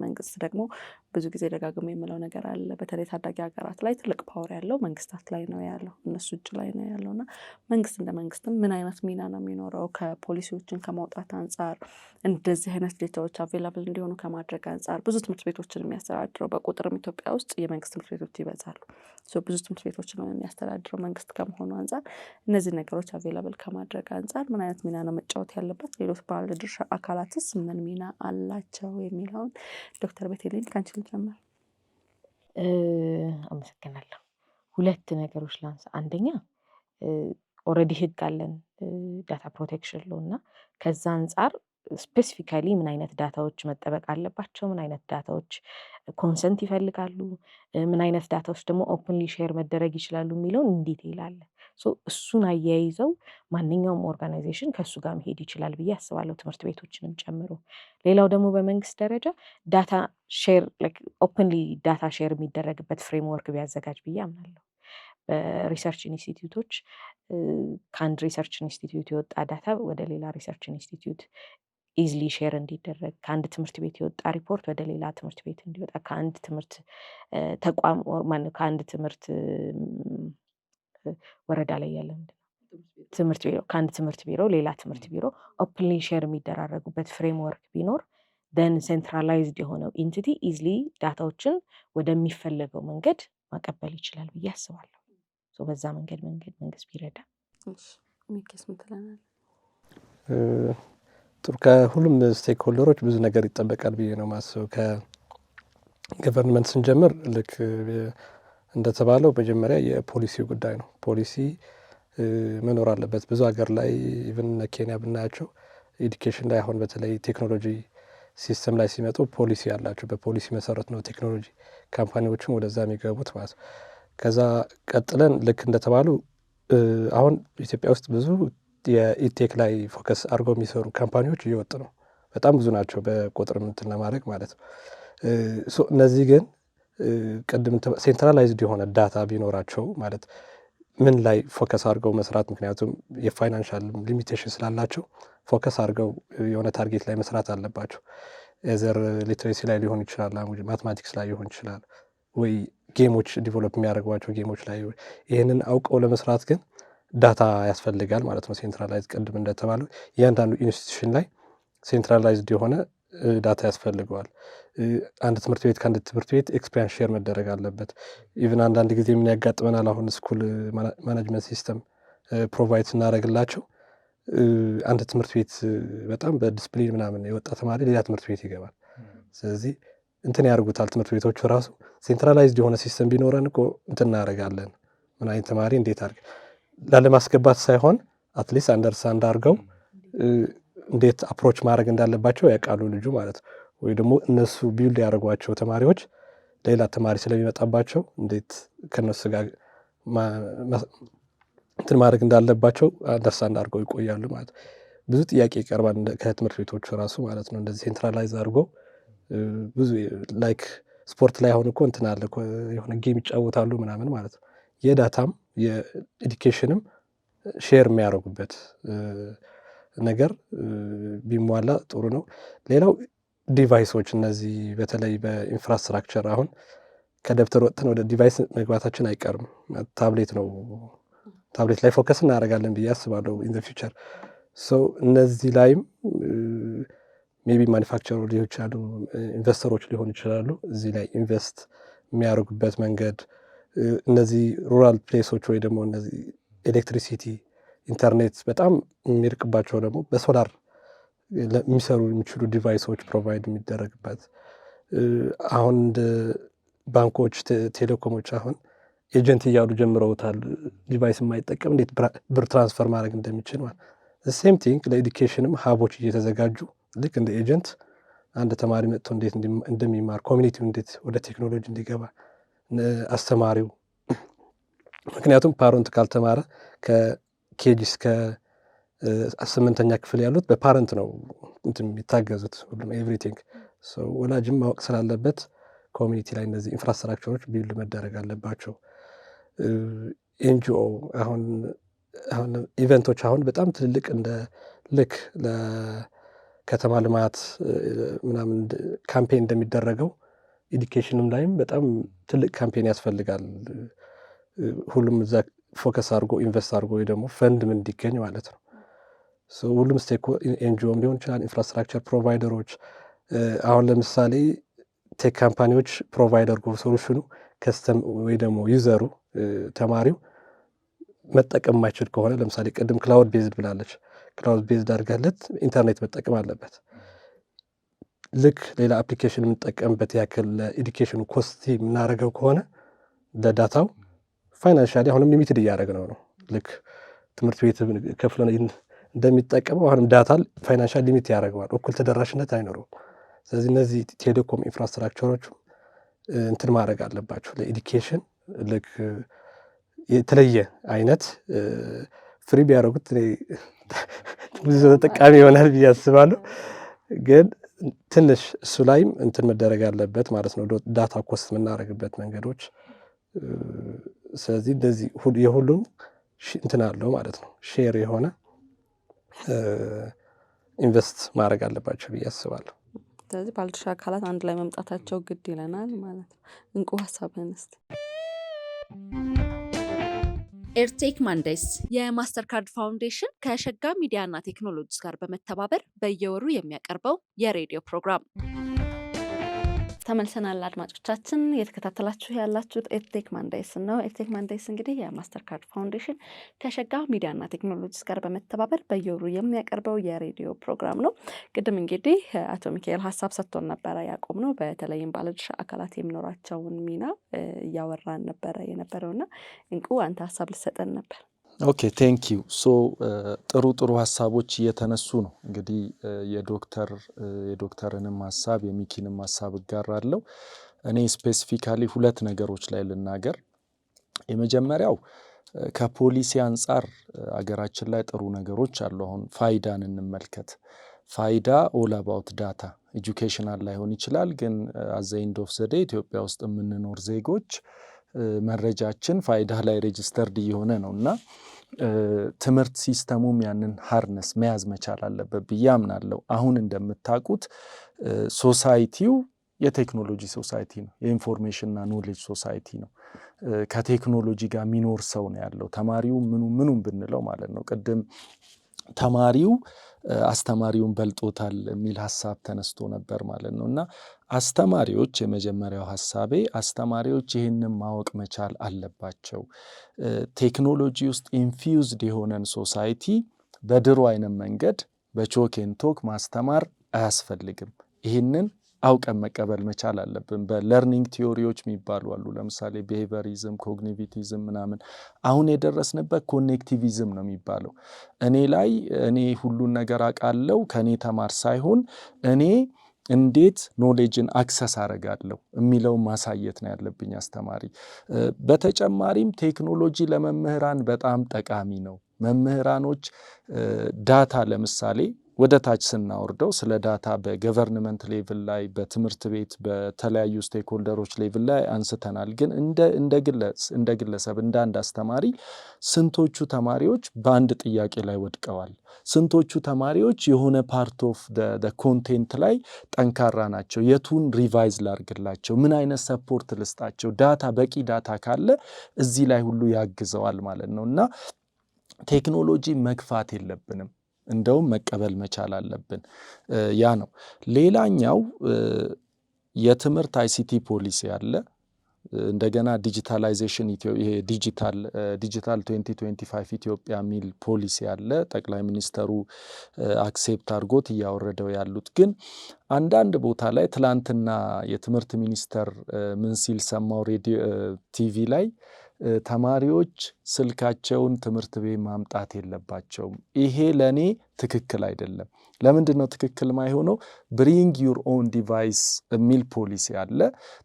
Speaker 1: መንግስት ደግሞ ብዙ ጊዜ ደጋግሞ የምለው ነገር አለ። በተለይ ታዳጊ ሀገራት ላይ ትልቅ power ያለው መንግስታት ላይ ነው ያለው፣ እነሱ እጅ ላይ ነው ያለው። እና መንግስት እንደ መንግስትም ምን አይነት ሚና ነው የሚኖረው? ከፖሊሲዎችን ከማውጣት አንጻር፣ እንደዚህ አይነት data ዎች available እንዲሆኑ ከማድረግ አንጻር፣ ብዙ ትምህርት ቤቶችን የሚያስተዳድረው፣ በቁጥርም ኢትዮጵያ ውስጥ የመንግስት ትምህርት ቤቶች ይበዛሉ። ብዙ ትምህርት ቤቶችን ነው የሚያስተዳድረው መንግስት ከመሆኑ አንጻር፣ እነዚህ ነገሮች available ከማድረግ አንጻር ምን አይነት ሚና ነው መጫወት ያለበት? ሌሎች ባለድርሻ አካላትስ ምን ሚና አላቸው የሚለውን ዶክተር ቤቴሌም ከአንቺ ልጀምር።
Speaker 2: አመሰግናለሁ። ሁለት ነገሮች ላንሳ። አንደኛ already ህግ አለን፣ data protection law፣ እና ከዛ አንጻር specifically ምን አይነት data ዎች መጠበቅ አለባቸው፣ ምን አይነት data ዎች consent ይፈልጋሉ፣ ምን አይነት data ዎች ደግሞ openly share መደረግ ይችላሉ የሚለውን in detail አለ። እሱን አያይዘው ማንኛውም organization ከእሱ ጋር መሄድ ይችላል ብዬ አስባለሁ፣ ትምህርት ቤቶችንም ጨምሮ። ሌላው ደግሞ በመንግስት ደረጃ data share፣ openly data share የሚደረግበት framework ቢያዘጋጅ ብዬ አምናለሁ። በ research institute ኦች ከአንድ research institute የወጣ data ወደ ሌላ research institute easily share እንዲደረግ፣ ከአንድ ትምህርት ቤት የወጣ ሪፖርት ወደ ሌላ ትምህርት ቤት እንዲወጣ፣ ከአንድ ትምህርት ተቋም፣ ማነው፣ ከአንድ ትምህርት ወረዳ ላይ ያለ ትምህርት ቢሮ ከአንድ ትምህርት ቢሮ ሌላ ትምህርት ቢሮ openly share የሚደራረጉበት framework ቢኖር then centralized የሆነው entity easily data ዎችን ወደሚፈለገው መንገድ ማቀበል ይችላል ብዬ አስባለሁ። በዛ መንገድ መንግስት ቢረዳ።
Speaker 1: ሚኪስ ምን ትለናለህ?
Speaker 4: ጥሩ፣ ከሁሉም stakeholder ኦች ብዙ ነገር ይጠበቃል ብዬ ነው የማስበው። ከ government ስንጀምር ልክ እንደተባለው መጀመሪያ የፖሊሲው ጉዳይ ነው። ፖሊሲ መኖር አለበት። ብዙ ሀገር ላይ even ኬንያ ብናያቸው education ላይ አሁን በተለይ technology system ላይ ሲመጡ ፖሊሲ አላቸው። በፖሊሲ መሰረት ነው technology company ዎችም ወደዛ የሚገቡት ማለት ነው። ከዛ ቀጥለን ልክ እንደተባሉ አሁን ኢትዮጵያ ውስጥ ብዙ የ edtech ላይ focus አድርገው የሚሰሩ company ዎች እየወጡ ነው። በጣም ብዙ ናቸው በቁጥር እንትን ለማድረግ ማለት ነው። እነዚህ ግን ቅድም centralized የሆነ data ቢኖራቸው፣ ማለት ምን ላይ focus አድርገው መስራት፣ ምክንያቱም የ financial limitation ስላላቸው focus አድርገው የሆነ target ላይ መስራት አለባቸው። Either literacy ላይ ሊሆን ይችላል፣ mathematics ላይ ሊሆን ይችላል፣ ወይ game ኦች develop የሚያደርጓቸው game ኦች ላይ። ይህንን አውቀው ለመስራት ግን data ያስፈልጋል ማለት ነው። Centralize ቅድም እንደተባለው እያንዳንዱ institution ላይ centralized የሆነ data ያስፈልገዋል። አንድ ትምህርት ቤት ከአንድ ትምህርት ቤት experience share መደረግ አለበት። Even አንዳንድ ጊዜ ምን ያጋጥመናል፣ አሁን school management system provide ስናደርግላቸው አንድ ትምህርት ቤት በጣም በዲስፕሊን ምናምን የወጣ ተማሪ ሌላ ትምህርት ቤት ይገባል። ስለዚህ እንትን ያደርጉታል ትምህርት ቤቶቹ ራሱ፣ centralized የሆነ system ቢኖረን እኮ እንትን እናደርጋለን፣ ምን አይነት ተማሪ እንዴት አድርገ ላለማስገባት ሳይሆን at least understand አድርገው እንዴት approach ማድረግ እንዳለባቸው ያውቃሉ ልጁ ማለት ነው። ወይ ደግሞ እነሱ build ያደረጓቸው ተማሪዎች ሌላ ተማሪ ስለሚመጣባቸው እንዴት ከነሱ ጋር እንትን ማድረግ እንዳለባቸው understand አድርገው ይቆያሉ ማለት ነው። ብዙ ጥያቄ ይቀርባል ከትምህርት ቤቶቹ ራሱ ማለት ነው። እንደዚህ centralize አድርጎ ብዙ like ስፖርት ላይ አሁን እኮ እንትን አለ፣ የሆነ game ይጫወታሉ ምናምን ማለት ነው። የዳታም የኤዱኬሽንም ሼር የሚያደርጉበት ነገር ቢሟላ ጥሩ ነው። ሌላው device ኦች፣ እነዚህ በተለይ በ infrastructure አሁን ከደብተር ወጥተን ወደ device መግባታችን አይቀርም። ታብሌት ነው፣ ታብሌት ላይ focus እናደርጋለን ብዬ አስባለሁ in the future። So እነዚህ ላይም maybe manufacturer ሊሆን ይችላሉ፣ investor ኦች ሊሆኑ ይችላሉ። እዚህ ላይ invest የሚያደርጉበት መንገድ፣ እነዚህ rural place ኦች ወይ ደግሞ እነዚህ electricity፣ ኢንተርኔት በጣም የሚርቅባቸው ደግሞ በሶላር የሚሰሩ የሚችሉ device ኦች provide የሚደረግበት፣ አሁን እንደ ባንኮች፣ ቴሌኮሞች አሁን agent እያሉ ጀምረውታል። Device የማይጠቀም እንዴት ብር transfer ማድረግ እንደሚችል ማለት። Same thing ለ education ም hub ኦች እየተዘጋጁ ልክ እንደ agent አንድ ተማሪ መጥቶ እንዴት እንደሚማር፣ community ው እንዴት ወደ ቴክኖሎጂ እንዲገባ አስተማሪው፣ ምክንያቱም parent ካልተማረ ከ KG እስከ 8ኛ ክፍል ያሉት በ parent ነው እንትን የሚታገዙት ሁሉም everything። ወላጅም ማወቅ ስላለበት community ላይ እነዚህ infrastructure ኦች build መደረግ አለባቸው። NGO አሁን event ኦች አሁን በጣም ትልልቅ እንደ ልክ ለከተማ ልማት ምናምን campaign እንደሚደረገው education ም ላይም በጣም ትልቅ campaign ያስፈልጋል። ሁሉም እዛ focus አድርጎ invest አድርጎ ወይ ደግሞ ፈንድም እንዲገኝ ማለት ነው። ሁሉም stake NGO ም ሊሆን ይችላል፣ infrastructure provider ኦች፣ አሁን ለምሳሌ tech company ዎች provide አድርጎ solution ኑ custom ወይ ደግሞ user ኡ ተማሪው መጠቀም የማይችል ከሆነ፣ ለምሳሌ ቅድም cloud based ብላለች። Cloud based አድርገህለት ኢንተርኔት መጠቀም አለበት። ልክ ሌላ application የምንጠቀምበት ያክል ለ education ኑ cost የምናደርገው ከሆነ ለ data ው financially አሁንም limited እያደረግነው ነው። ልክ ትምህርት ቤት ከፍሎ እንደሚጠቀመው አሁንም data financial limit ያደርገዋል። እኩል ተደራሽነት አይኖረውም። ስለዚህ እነዚህ ቴሌኮም infrastructure ኦቹ እንትን ማድረግ አለባቸው። ለ education ልክ የተለየ አይነት free ቢያደርጉት ብዙ ተጠቃሚ ይሆናል ብዬ አስባለሁ። ግን ትንሽ እሱ ላይም እንትን መደረግ አለበት ማለት ነው፣ data cost የምናደርግበት መንገዶች። ስለዚህ እንደዚህ የሁሉም እንትን አለው ማለት ነው። Share የሆነ invest ማድረግ አለባቸው ብዬ አስባለሁ።
Speaker 1: ስለዚህ ባለድርሻ አካላት አንድ ላይ መምጣታቸው ግድ ይለናል ማለት ነው። እንቁ፣ ሀሳብህን እስቲ። EdTech Mondays የማስተርካርድ ፋውንዴሽን ከሸጋ ሚዲያና ቴክኖሎጂስ ጋር በመተባበር በየወሩ የሚያቀርበው የሬዲዮ ፕሮግራም። ተመልሰናል። አድማጮቻችን፣ እየተከታተላችሁ ያላችሁት EdTech Mondays ነው። EdTech Mondays እንግዲህ የማስተርካርድ ፋውንዴሽን ከሸጋ ሚዲያና ቴክኖሎጂስ ጋር በመተባበር በየወሩ የሚያቀርበው የሬዲዮ ፕሮግራም ነው። ቅድም እንግዲህ አቶ ሚካኤል ሀሳብ ሰጥቶን ነበረ ያቆምነው። በተለይም ባለድርሻ አካላት የሚኖራቸውን ሚና እያወራን ነበረ የነበረውና እንቁ አንተ ሀሳብ ልሰጠን ነበር።
Speaker 3: Okay, thank you። So ጥሩ ጥሩ ሀሳቦች እየተነሱ ነው። እንግዲህ የዶክተርንም ሀሳብ የሚኪንም ሀሳብ እጋራለሁ። እኔ specifically ሁለት ነገሮች ላይ ልናገር። የመጀመሪያው ከፖሊሲ አንጻር አገራችን ላይ ጥሩ ነገሮች አሉ። አሁን ፋይዳን እንመልከት። ፋይዳ all about data፣ educational ላይሆን ይችላል፣ ግን at the end of the day ኢትዮጵያ ውስጥ የምንኖር ዜጎች መረጃችን ፋይዳ ላይ registered እየሆነ ነው እና ትምህርት system ኡም ያንን harness መያዝ መቻል አለበት ብዬ አምናለሁ። አሁን እንደምታውቁት society ው የቴክኖሎጂ society ነው። የ information ና knowledge society ነው። ከቴክኖሎጂ ጋር የሚኖር ሰው ነው ያለው። ተማሪው ምኑ ምኑም ብንለው ማለት ነው። ቅድም ተማሪው አስተማሪውን በልጦታል የሚል ሀሳብ ተነስቶ ነበር ማለት ነው። እና አስተማሪዎች፣ የመጀመሪያው ሀሳቤ አስተማሪዎች ይህንን ማወቅ መቻል አለባቸው። ቴክኖሎጂ ውስጥ infused የሆነን society በድሮ አይነት መንገድ በ chalk and talk ማስተማር አያስፈልግም። ይህንን አውቀን መቀበል መቻል አለብን። በ learning theory ዎች የሚባሉ አሉ። ለምሳሌ behaviorism፣ cognitivism ምናምን። አሁን የደረስንበት connectivism ነው የሚባለው። እኔ ላይ እኔ ሁሉን ነገር አውቃለሁ ከእኔ ተማር ሳይሆን እኔ እንዴት knowledge ን access አረጋለሁ የሚለውን ማሳየት ነው ያለብኝ አስተማሪ። በተጨማሪም ቴክኖሎጂ ለመምህራን በጣም ጠቃሚ ነው። መምህራኖች data ለምሳሌ ወደ ታች ስናወርደው ስለ data በ government level ላይ፣ በትምህርት ቤት፣ በተለያዩ stakeholder ኦች level ላይ አንስተናል። ግን እንደ ግለሰብ፣ እንደ አንድ አስተማሪ ስንቶቹ ተማሪዎች በአንድ ጥያቄ ላይ ወድቀዋል? ስንቶቹ ተማሪዎች የሆነ part of content ላይ ጠንካራ ናቸው? የቱን revise ላርግላቸው? ምን አይነት support ልስጣቸው? data፣ በቂ data ካለ እዚህ ላይ ሁሉ ያግዘዋል ማለት ነው እና ቴክኖሎጂ መግፋት የለብንም፣ እንደውም መቀበል መቻል አለብን። ያ ነው። ሌላኛው የትምህርት ICT ፖሊሲ አለ። እንደገና digitalization፣ ይሄ ዲጂታል 2025 ኢትዮጵያ የሚል ፖሊሲ አለ። ጠቅላይ ሚኒስተሩ accept አድርጎት እያወረደው ያሉት፣ ግን አንዳንድ ቦታ ላይ ትላንትና የትምህርት ሚኒስተር ምን ሲል ሰማው ሬዲዮ ቲቪ ላይ? ተማሪዎች ስልካቸውን ትምህርት ቤት ማምጣት የለባቸውም። ይሄ ለእኔ ትክክል አይደለም። ለምንድን ነው ትክክል ማይሆነው? Bring your own device የሚል ፖሊሲ አለ።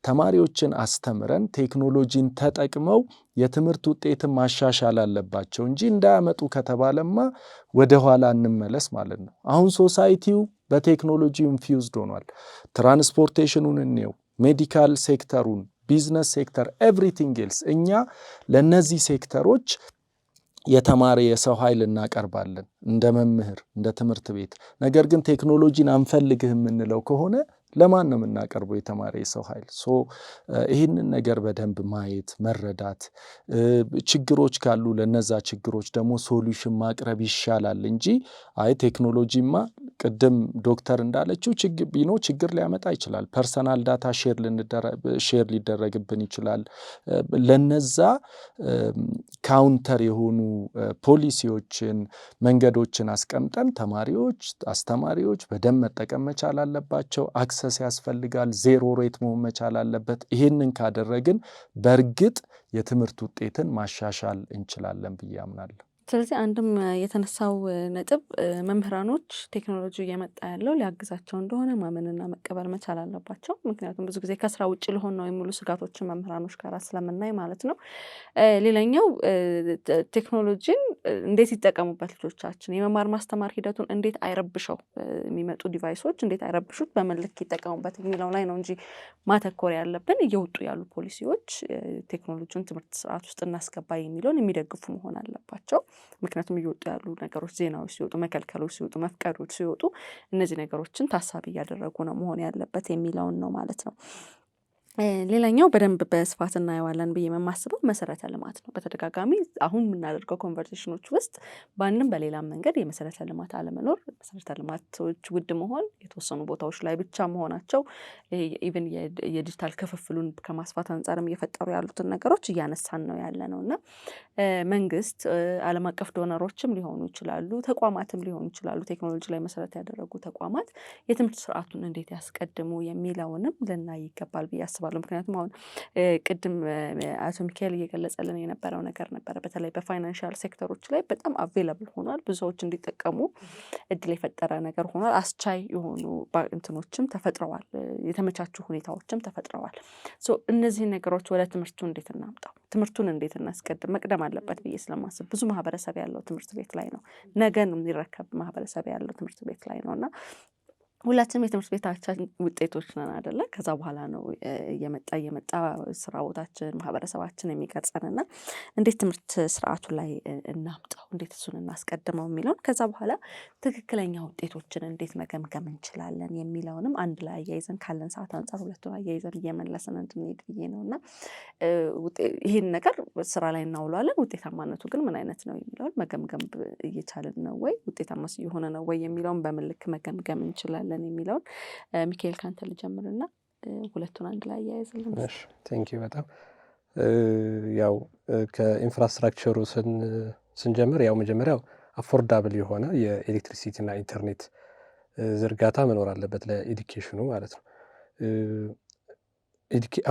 Speaker 3: ተማሪዎችን አስተምረን ቴክኖሎጂን ተጠቅመው የትምህርት ውጤትን ማሻሻል አለባቸው እንጂ እንዳያመጡ ከተባለማ ወደኋላ እንመለስ ማለት ነው። አሁን society ው በቴክኖሎጂ infused ሆኗል። Transportation ኑን እንየው፣ medical sector ኡን፣ business sector፣ everything else። እኛ ለእነዚህ ሴክተሮች የተማረ የሰው ኃይል እናቀርባለን እንደ መምህር፣ እንደ ትምህርት ቤት። ነገር ግን ቴክኖሎጂን አንፈልግህ የምንለው ከሆነ ለማን ነው የምናቀርበው የተማረ የሰው ኃይል? So ይህንን ነገር በደንብ ማየት፣ መረዳት፣ ችግሮች ካሉ ለነዛ ችግሮች ደግሞ solution ማቅረብ ይሻላል እንጂ አይ ቴክኖሎጂማ ቅድም ዶክተር እንዳለችው ችግር ሊያመጣ ይችላል። Personal data share ሊደረግብን ይችላል። ለነዛ counter የሆኑ ፖሊሲዎችን፣ መንገዶችን አስቀምጠን ተማሪዎች፣ አስተማሪዎች በደንብ መጠቀም መቻል አለባቸው። Access ያስፈልጋል። Zero rate መሆን መቻል አለበት። ይህንን ካደረግን በእርግጥ የትምህርት ውጤትን ማሻሻል እንችላለን ብዬ አምናለሁ።
Speaker 1: ስለዚህ አንድም የተነሳው ነጥብ መምህራኖች ቴክኖሎጂ እየመጣ ያለው ሊያግዛቸው እንደሆነ ማመንና መቀበል መቻል አለባቸው። ምክንያቱም ብዙ ጊዜ ከስራ ውጭ ልሆን ነው የሚሉ ስጋቶችን መምህራኖች ጋር ስለምናይ ማለት ነው። ሌላኛው ቴክኖሎጂን እንዴት ይጠቀሙበት ልጆቻችን፣ የመማር ማስተማር ሂደቱን እንዴት አይረብሸው፣ የሚመጡ device ኦች እንዴት አይረብሹት፣ በምን ልክ ይጠቀሙበት የሚለው ላይ ነው እንጂ ማተኮር ያለብን እየወጡ ያሉ ፖሊሲዎች ቴክኖሎጂውን ትምህርት ስርዓት ውስጥ እናስገባ የሚለውን የሚደግፉ መሆን አለባቸው። ምክንያቱም እየወጡ ያሉ ነገሮች፣ ዜናዎች ሲወጡ፣ መከልከሎች ሲወጡ፣ መፍቀዶች ሲወጡ እነዚህ ነገሮችን ታሳቢ እያደረጉ ነው መሆን ያለበት የሚለውን ነው ማለት ነው። ሌላኛው በደንብ በስፋት እናየዋለን ብዬ የማስበው መሰረተ ልማት ነው። በተደጋጋሚ አሁን የምናደርገው conversation ኖች ውስጥ በአንድም በሌላም መንገድ የመሰረተ ልማት አለመኖር፣ መሰረተ ልማቶች ውድ መሆን፣ የተወሰኑ ቦታዎች ላይ ብቻ መሆናቸው even የዲጂታል ክፍፍሉን ከማስፋት አንጻርም እየፈጠሩ ያሉትን ነገሮች እያነሳን ነው ያለ ነው። እና መንግስት፣ ዓለም አቀፍ donor ኦችም ሊሆኑ ይችላሉ፣ ተቋማትም ሊሆኑ ይችላሉ፣ ቴክኖሎጂ ላይ መሰረት ያደረጉ ተቋማት የትምህርት ስርዓቱን እንዴት ያስቀድሙ የሚለውንም ልናይ ይገባል ብዬ አስባለሁ። ምክንያቱም አሁን ቅድም አቶ ሚካኤል እየገለጸልን የነበረው ነገር ነበረ። በተለይ በ financial sector ኦች ላይ በጣም available ሆኗል። ብዙ ሰዎች እንዲጠቀሙ እድል የፈጠረ ነገር ሆኗል። አስቻይ የሆኑ እንትኖችም ተፈጥረዋል። የተመቻቹ ሁኔታዎችም ተፈጥረዋል። So እነዚህን ነገሮች ወደ ትምህርቱ እንዴት እናምጣው? ትምህርት ትምህርቱን እንዴት እናስቀድም? መቅደም አለበት ብዬ ስለማስብ ብዙ ማህበረሰብ ያለው ትምህርት ቤት ላይ ነው፣ ነገን የሚረከብ ማህበረሰብ ያለው ትምህርት ቤት ላይ ነው። እና ሁላችንም የትምህርት ቤታችን ውጤቶች ነን አደለ? ከዛ በኋላ ነው እየመጣ እየመጣ ስራ ቦታችን፣ ማህበረሰባችን የሚቀርጸን። እና እንዴት ትምህርት ስርዓቱ ላይ እናምጣው፣ እንዴት እሱን እናስቀድመው የሚለውን፣ ከዛ በኋላ ትክክለኛ ውጤቶችን እንዴት መገምገም እንችላለን የሚለውንም አንድ ላይ አያይዘን፣ ካለን ሰዓት አንጻር ሁለቱን አያይዘን እየመለስን እንድንሄድ ብዬ ነው። እና ይህን ነገር ስራ ላይ እናውለዋለን፣ ውጤታማነቱ ግን ምን አይነት ነው የሚለውን መገምገም እየቻልን ነው ወይ፣ ውጤታማ የሆነ ነው ወይ የሚለውን በምን ልክ መገምገም እንችላለን የሚለውን ሚካኤል ካንተ ልጀምርና ሁለቱን አንድ ላይ አያይዝልን።
Speaker 4: Thank you በጣም። ያው ከ infrastructure ኡ ስንጀምር ያው መጀመሪያው affordable የሆነ የ electricity እና ኢንተርኔት ዝርጋታ መኖር አለበት ለ education ኑ ማለት ነው።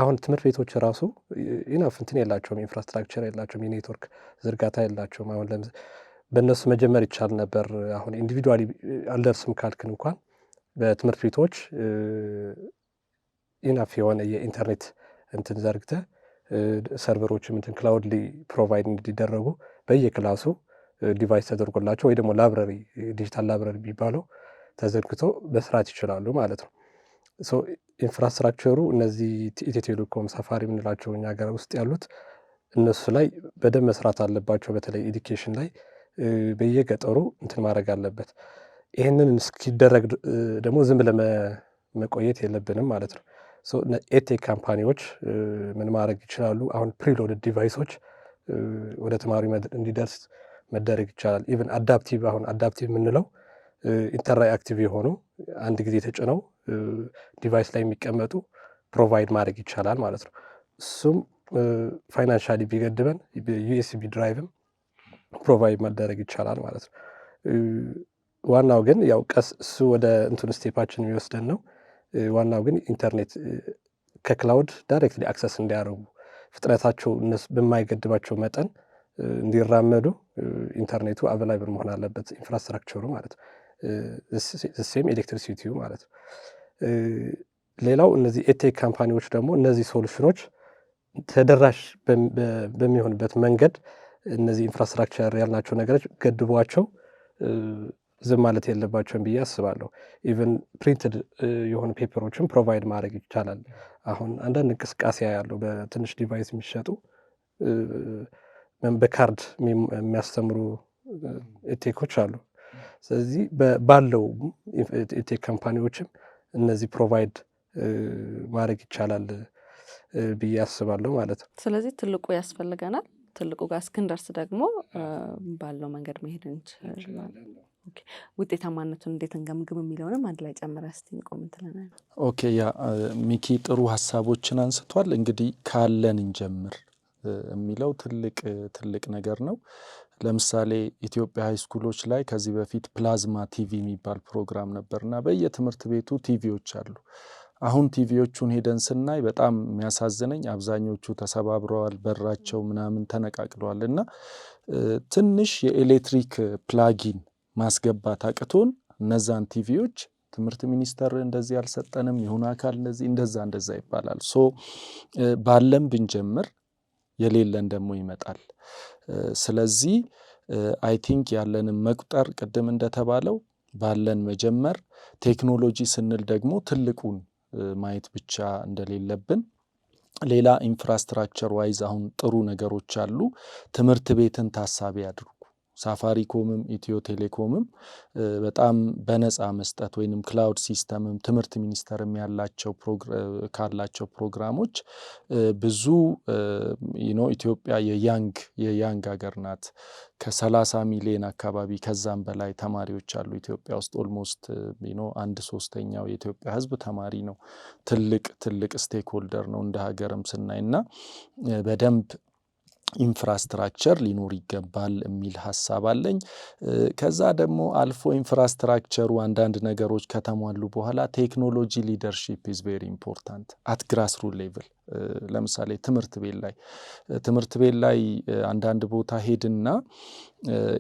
Speaker 4: አሁን ትምህርት ቤቶች ራሱ enough እንትን የላቸውም፣ infrastructure የላቸውም፣ የኔትወርክ ዝርጋታ የላቸውም። አሁን በእነሱ መጀመር ይቻል ነበር። አሁን individually አልደርስም ካልክን እንኳን በትምህርት ቤቶች enough የሆነ የኢንተርኔት እንትን ዘርግተህ፣ server ኦችም እንትን cloudly provide እንዲደረጉ፣ በየ class ኡ device ተደርጎላቸው ወይ ደግሞ library፣ digital library የሚባለው ተዘርግቶ መስራት ይችላሉ ማለት ነው። Infrastructure ኡ እነዚህ ኢትዮ ቴሌኮም፣ ሳፋሪ የምንላቸው እኛ ሀገር ውስጥ ያሉት እነሱ ላይ በደንብ መስራት አለባቸው። በተለይ education ላይ በየገጠሩ እንትን ማድረግ አለበት። ይህንን እስኪደረግ ደግሞ ዝም ብለን መቆየት የለብንም ማለት ነው። Edtech company ዎች ምን ማድረግ ይችላሉ? አሁን preloaded device ኦች ወደ ተማሪ እንዲደርስ መደረግ ይቻላል። Even adaptive፣ አሁን adaptive የምንለው interactive የሆኑ፣ አንድ ጊዜ ተጭነው device ላይ የሚቀመጡ provide ማድረግ ይቻላል ማለት ነው። እሱም financially ቢገድበን USB drive ም provide መደረግ ይቻላል ማለት ነው። ዋናው ግን ያው ቀስ እሱ ወደ እንትን step ኣችን የሚወስደን ነው። ዋናው ግን ኢንተርኔት ከ cloud directly access እንዲያደርጉ፣ ፍጥነታቸው እነሱ በማይገድባቸው መጠን እንዲራመዱ ኢንተርኔቱ available መሆን አለበት፣ infrastructure ኡ ማለት ነው። Same electricity ው ማለት ነው። ሌላው እነዚህ edtech company ዎች ደግሞ እነዚህ solution ኦች ተደራሽ በሚሆንበት መንገድ እነዚህ infrastructure ያልናቸው ነገሮች ገድቧቸው ዝም ማለት የለባቸውም ብዬ አስባለሁ። Even printed የሆኑ paper ኦችን provide ማድረግ ይቻላል። አሁን አንዳንድ እንቅስቃሴ ያለው በትንሽ device የሚሸጡ፣ በካርድ የሚያስተምሩ edtech ኦች አሉ። ስለዚህ ባለው edtech company ዎችም እነዚህ provide ማድረግ ይቻላል ብዬ አስባለሁ ማለት ነው።
Speaker 1: ስለዚህ ትልቁ ያስፈልገናል። ትልቁ ጋር እስክንደርስ ደግሞ ባለው መንገድ መሄድ እንችላለን። ውጤታማነቱን እንዴት እንገምግም የሚለውንም አንድ ላይ ጨምረህ እስቲ እንቆም እንትለናል።
Speaker 3: Okay, yeah፣ ሚኪ ጥሩ ሀሳቦችን አንስቷል። እንግዲህ ካለን እንጀምር የሚለው ትልቅ ትልቅ ነገር ነው። ለምሳሌ ኢትዮጵያ high school ኦች ላይ ከዚህ በፊት plasma TV የሚባል ፕሮግራም ነበር እና በየትምህርት ቤቱ ቲቪዎች አሉ። አሁን ቲቪዎቹን ሄደን ስናይ በጣም የሚያሳዝነኝ አብዛኞቹ ተሰባብረዋል፣ በራቸው ምናምን ተነቃቅለዋል። እና ትንሽ የኤሌክትሪክ plug-in ማስገባት አቅቶን እነዛን ቲቪዎች ትምህርት ሚኒስቴር እንደዚህ አልሰጠንም፣ የሆነ አካል እንደዚህ እንደዛ እንደዛ ይባላል። So ባለን ብንጀምር የሌለን ደግሞ ይመጣል። ስለዚህ I think ያለንን መቁጠር፣ ቅድም እንደተባለው ባለን መጀመር፣ ቴክኖሎጂ ስንል ደግሞ ትልቁን ማየት ብቻ እንደሌለብን፣ ሌላ infrastructure wise አሁን ጥሩ ነገሮች አሉ። ትምህርት ቤትን ታሳቢ አድርጉ። ሳፋሪኮምም ኢትዮ ቴሌኮምም በጣም በነፃ መስጠት ወይንም cloud system ም ትምህርት ሚኒስቴርም ያላቸው ካላቸው ፕሮግራሞች ብዙ ኢትዮጵያ የ young ሀገር ናት። ከ30 ሚሊዮን አካባቢ ከዛም በላይ ተማሪዎች አሉ ኢትዮጵያ ውስጥ። Almost አንድ ሶስተኛው የኢትዮጵያ ሕዝብ ተማሪ ነው። ትልቅ ትልቅ stakeholder ነው እንደ ሀገርም ስናይ። እና በደንብ infrastructure ሊኖር ይገባል የሚል ሀሳብ አለኝ። ከዛ ደግሞ አልፎ infrastructure ኡ አንዳንድ ነገሮች ከተሟሉ በኋላ technology leadership is very important at grassroot level። ለምሳሌ ትምህርት ቤት ላይ አንዳንድ ቦታ ሄድና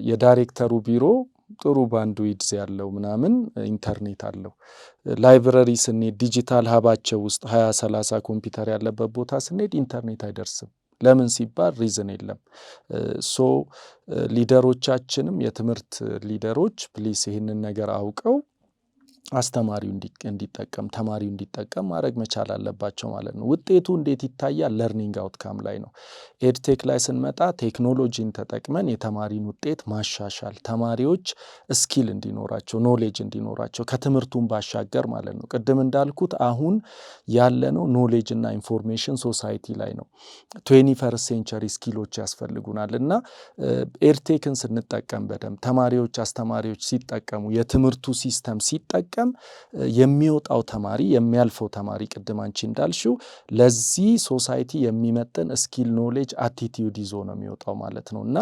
Speaker 3: የዳይሬክተሩ ቢሮ ጥሩ bandwidth ያለው ምናምን ኢንተርኔት አለው። Library ስንሄድ፣ digital hub ኣቸው ውስጥ 20 30 ኮምፒውተር ያለበት ቦታ ስንሄድ ኢንተርኔት አይደርስም። ለምን ሲባል reason የለም። So leader ኦቻችንም፣ የትምህርት leader ኦች please ይህንን ነገር አውቀው አስተማሪው እንዲጠቀም፣ ተማሪው እንዲጠቀም ማድረግ መቻል አለባቸው ማለት ነው። ውጤቱ እንዴት ይታያል? Learning outcome ላይ ነው። EdTech ላይ ስንመጣ ቴክኖሎጂን ተጠቅመን የተማሪን ውጤት ማሻሻል፣ ተማሪዎች skill እንዲኖራቸው፣ knowledge እንዲኖራቸው ከትምህርቱን ባሻገር ማለት ነው። ቅድም እንዳልኩት አሁን ያለነው knowledge እና information society ላይ ነው። 21st century skill ኦች ያስፈልጉናል እና EdTech ን ስንጠቀም በደንብ ተማሪዎች፣ አስተማሪዎች ሲጠቀሙ፣ የትምህርቱ system ሲጠቀም የሚወጣው ተማሪ፣ የሚያልፈው ተማሪ ቅድም አንቺ እንዳልሽው ለዚህ society የሚመጥን skill፣ knowledge፣ attitude ይዞ ነው የሚወጣው ማለት ነው። እና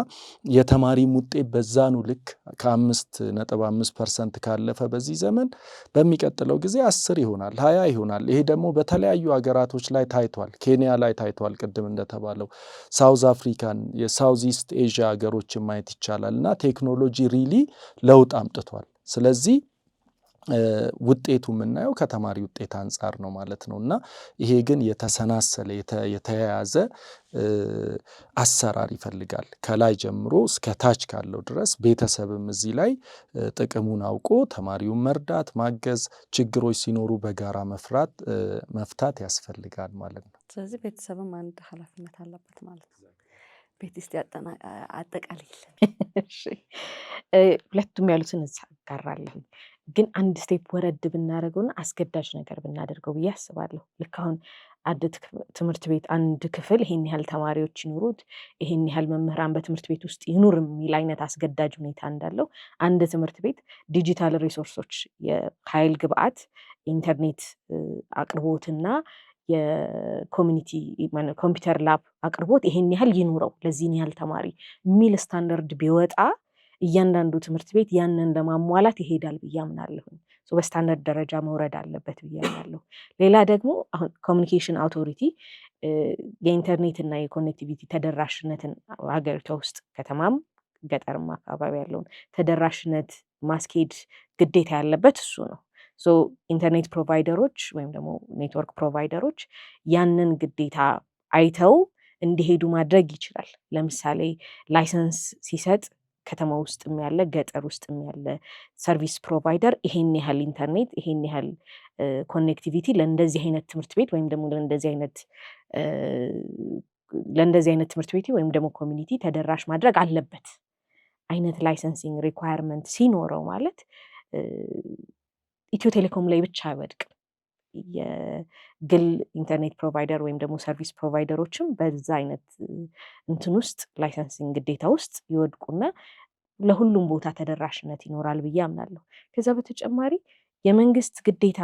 Speaker 3: የተማሪም ውጤት በዛኑ ልክ ከ5.5% ካለፈ በዚህ ዘመን በሚቀጥለው ጊዜ 10 ይሆናል፣ 20 ይሆናል። ይሄ ደግሞ በተለያዩ ሀገራቶች ላይ ታይቷል። ኬንያ ላይ ታይቷል። ቅድም እንደተባለው South Africa ን፣ የ South East Asia ሀገሮችን ማየት ይቻላል። እና ቴክኖሎጂ really ለውጥ አምጥቷል። ስለዚህ ውጤቱ የምናየው ከተማሪ ውጤት አንጻር ነው ማለት ነው። እና ይሄ ግን የተሰናሰለ፣ የተያያዘ አሰራር ይፈልጋል። ከላይ ጀምሮ እስከ ታች ካለው ድረስ ቤተሰብም እዚህ ላይ ጥቅሙን አውቆ ተማሪውን መርዳት፣ ማገዝ፣ ችግሮች ሲኖሩ በጋራ መፍታት ያስፈልጋል ማለት ነው።
Speaker 1: ስለዚህ ቤተሰብም አንድ ኃላፊነት አለበት ማለት ነው። ቤት ውስጥ አጠቃልይልን።
Speaker 2: ሁለቱም ያሉትን እጋራለሁ። ግን አንድ step ወረድ ብናደርገውና አስገዳጅ ነገር ብናደርገው ብዬ አስባለሁ። ልክ አሁን አንድ ትምህርት ቤት አንድ ክፍል ይሄን ያህል ተማሪዎች ይኑሩት፣ ይሄን ያህል መምህራን በትምህርት ቤት ውስጥ ይኑር የሚል አይነት አስገዳጅ ሁኔታ እንዳለው፣ አንድ ትምህርት ቤት digital resource ኦች፣ የኃይል ግብአት፣ ኢንተርኔት አቅርቦትና የ community computer lab አቅርቦት ይሄን ያህል ይኑረው ለዚህን ያህል ተማሪ የሚል ስታንዳርድ ቢወጣ እያንዳንዱ ትምህርት ቤት ያንን ለማሟላት ይሄዳል ብዬ አምናለሁኝ። በስታንዳርድ ደረጃ መውረድ አለበት ብዬ አምናለሁ። ሌላ ደግሞ አሁን communication authority የኢንተርኔት እና የ connectivity ተደራሽነትን ሀገሪቷ ውስጥ ከተማም ገጠርም አካባቢ ያለውን ተደራሽነት ማስኬድ ግዴታ ያለበት እሱ ነው። So internet provider ኦች ወይም ደግሞ network provider ኦች ያንን ግዴታ አይተው እንዲሄዱ ማድረግ ይችላል። ለምሳሌ license ሲሰጥ ከተማ ውስጥም ያለ ገጠር ውስጥም ያለ service provider ይሄን ያህል ኢንተርኔት፣ ይሄን ያህል connectivity ለእንደዚህ አይነት ትምህርት ቤት ወይም ደግሞ ለእንደዚህ አይነት ትምህርት ቤት ወይም ደግሞ community ተደራሽ ማድረግ አለበት አይነት licensing requirement ሲኖረው ማለት ኢትዮ ቴሌኮም ላይ ብቻ አይወድቅም። የግል internet provider ወይም ደግሞ service provider ኦችም በዛ አይነት እንትን ውስጥ፣ licensing ግዴታ ውስጥ ይወድቁና ለሁሉም ቦታ ተደራሽነት ይኖራል ብዬ አምናለሁ። ከዛ በተጨማሪ የመንግስት ግዴታ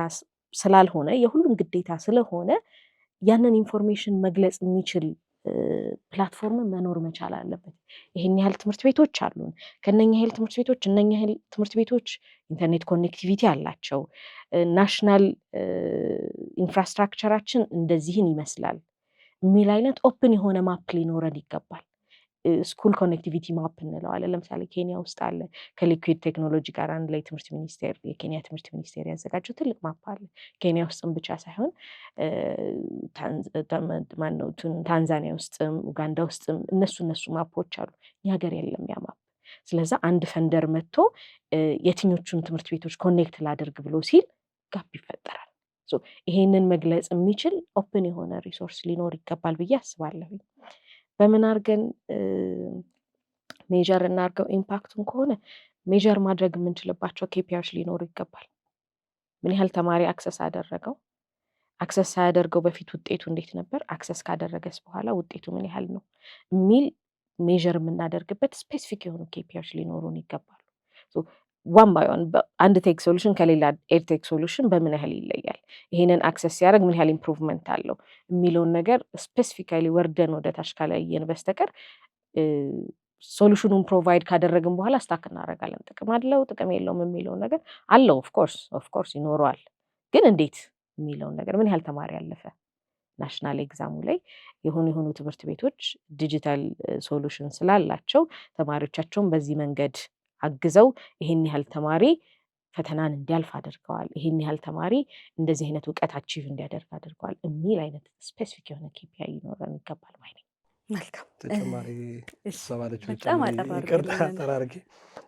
Speaker 2: ስላልሆነ የሁሉም ግዴታ ስለሆነ ያንን information መግለጽ የሚችል platform መኖር መቻል አለበት። ይሄን ያህል ትምህርት ቤቶች አሉን፣ ከነኛ ያህል ትምህርት ቤቶች እነኛ ያህል ትምህርት ቤቶች internet connectivity አላቸው፣ national infrastructure ኣችን እንደዚህን ይመስላል የሚል አይነት open የሆነ map ሊኖረን ይገባል። School connectivity map እንለዋለን። ለምሳሌ ኬንያ ውስጥ አለ። ከ Liquid Technology ጋር አንድ ላይ ትምህርት ሚኒስቴር፣ የኬንያ ትምህርት ሚኒስቴር ያዘጋጀው ትልቅ map አለ። ኬንያ ውስጥም ብቻ ሳይሆን ማነው ታንዛኒያ ውስጥም ኡጋንዳ ውስጥም እነሱ map ኦች አሉ። እኛ ሀገር የለም ያ map። ስለዛ አንድ funder መጥቶ የትኞቹን ትምህርት ቤቶች connect ላድርግ ብሎ ሲል gap ይፈጠራል። ይሄንን መግለጽ የሚችል open የሆነ resource ሊኖር ይገባል ብዬ አስባለሁ። በምን አድርገን measure እናድርገው impact ኡን ከሆነ measure ማድረግ የምንችልባቸው KPI ዎች ሊኖሩ ይገባል። ምን ያህል ተማሪ access አደረገው? Access ሳያደርገው በፊት ውጤቱ እንዴት ነበር? Access ካደረገስ በኋላ ውጤቱ ምን ያህል ነው የሚል measure የምናደርግበት specific የሆኑ KPI ዎች ሊኖሩን ይገባሉ። One by one አንድ tech solution ከሌላ edtech solution በምን ያህል ይለያል፣ ይሄንን access ሲያደርግ ምን ያህል improvement አለው የሚለውን ነገር specifically ወርደን ወደ ታች ካላየን በስተቀር solution ኑን provide ካደረግን በኋላ stuck እናደርጋለን። ጥቅም አለው ጥቅም የለውም የሚለውን ነገር፣ አለው of course ይኖረዋል፣ ግን እንዴት የሚለውን ነገር፣ ምን ያህል ተማሪ አለፈ national exam ኡ ላይ፣ የሆኑ የሆኑ ትምህርት ቤቶች digital solution ስላላቸው ተማሪዎቻቸውን በዚህ መንገድ አግዘው ይሄን ያህል ተማሪ ፈተናን እንዲያልፍ አድርገዋል፣ ይሄን ያህል ተማሪ እንደዚህ አይነት እውቀት achieve እንዲያደርግ አድርገዋል የሚል አይነት specific የሆነ KPI ሊኖረን ይገባል ባይ ነኝ።
Speaker 1: መልካም።
Speaker 4: ተጨማሪ ሰባለች
Speaker 1: በጣም
Speaker 4: አጠራርጌ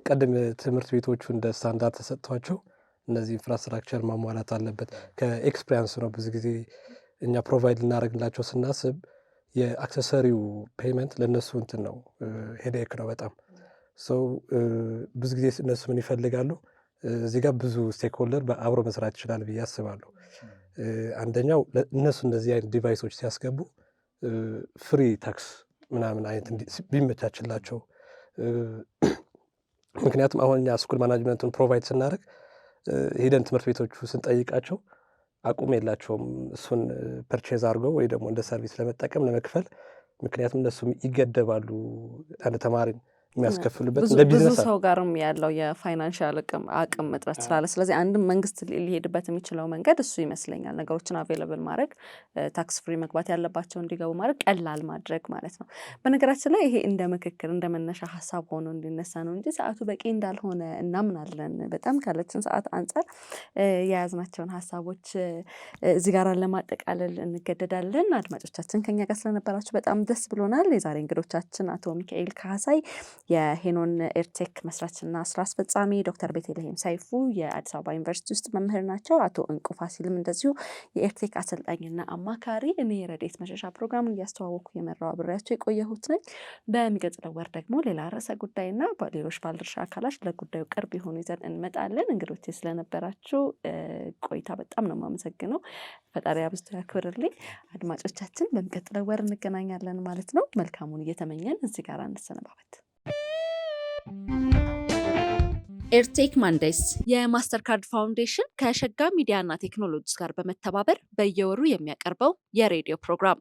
Speaker 4: ቅድም ትምህርት ቤቶቹ እንደ ስታንዳርድ ተሰጥቷቸው እነዚህ infrastructure ማሟላት አለበት። ከ experience ነው ብዙ ጊዜ እኛ provide ልናደርግላቸው ስናስብ የ accessory ው payment ለእነሱ እንትን ነው፣ headache ነው በጣም። ሰው ብዙ ጊዜ እነሱ ምን ይፈልጋሉ? እዚህ ጋር ብዙ stakeholder አብሮ መስራት ይችላል ብዬ አስባለሁ። አንደኛው እነሱ እንደዚህ አይነት device ኦች ሲያስገቡ free tax ምናምን አይነት ቢመቻችላቸው፣ ምክንያቱም አሁን እኛ school management ኡን provide ስናደርግ ሄደን ትምህርት ቤቶቹ ስንጠይቃቸው አቅም የላቸውም እሱን purchase አድርገው ወይ ደግሞ እንደ service ለመጠቀም ለመክፈል፣ ምክንያቱም እነሱም ይገደባሉ አንድ ተማሪን የሚያስከፍሉበት እንደ
Speaker 1: ብዙ ሰው ጋርም ያለው የ financial አቅም እጥረት ስላለ፣ ስለዚህ አንድም መንግስት ሊሄድበት የሚችለው መንገድ እሱ ይመስለኛል። ነገሮችን available ማድረግ፣ tax free መግባት ያለባቸው እንዲገቡ ማድረግ፣ ቀላል ማድረግ ማለት ነው። በነገራችን ላይ ይሄ እንደ ምክክር እንደ መነሻ ሀሳብ ሆኖ እንዲነሳ ነው እንጂ ሰዓቱ በቂ እንዳልሆነ እናምናለን። በጣም ካለችን ሰዓት አንጻር የያዝናቸውን ሀሳቦች እዚህ ጋር ለማጠቃለል እንገደዳለን። አድማጮቻችን፣ ከኛ ጋር ስለነበራችሁ በጣም ደስ ብሎናል። የዛሬ እንግዶቻችን አቶ ሚካኤል ካህሳይ የሄኖን ኤርቴክ መስራችና ስራ አስፈጻሚ፣ ዶክተር ቤተልሔም ሰይፉ የአዲስ አበባ ዩኒቨርሲቲ ውስጥ መምህር ናቸው። አቶ እንቁ ፋሲልም እንደዚሁ የኤርቴክ አሰልጣኝና አማካሪ። እኔ ረዴት መሸሻ ፕሮግራሙን እያስተዋወቅኩ የመራው አብሬያቸው የቆየሁት ነኝ። በሚቀጥለው ወር ደግሞ ሌላ ርዕሰ ጉዳይና ሌሎች ባለድርሻ አካላት ለጉዳዩ ቅርብ የሆኑ ይዘን እንመጣለን። እንግዶቼ ስለነበራችሁ ቆይታ በጣም ነው የማመሰግነው። ፈጣሪ አብዝቶ ያክብርልኝ። አድማጮቻችን፣ በሚቀጥለው ወር እንገናኛለን ማለት ነው። መልካሙን እየተመኘን እዚህ ጋር እንሰነባበት። EdTech Mondays የማስተርካርድ ፋውንዴሽን ከሸጋ ሚዲያና ቴክኖሎጂስ ጋር በመተባበር በየወሩ የሚያቀርበው የሬዲዮ ፕሮግራም።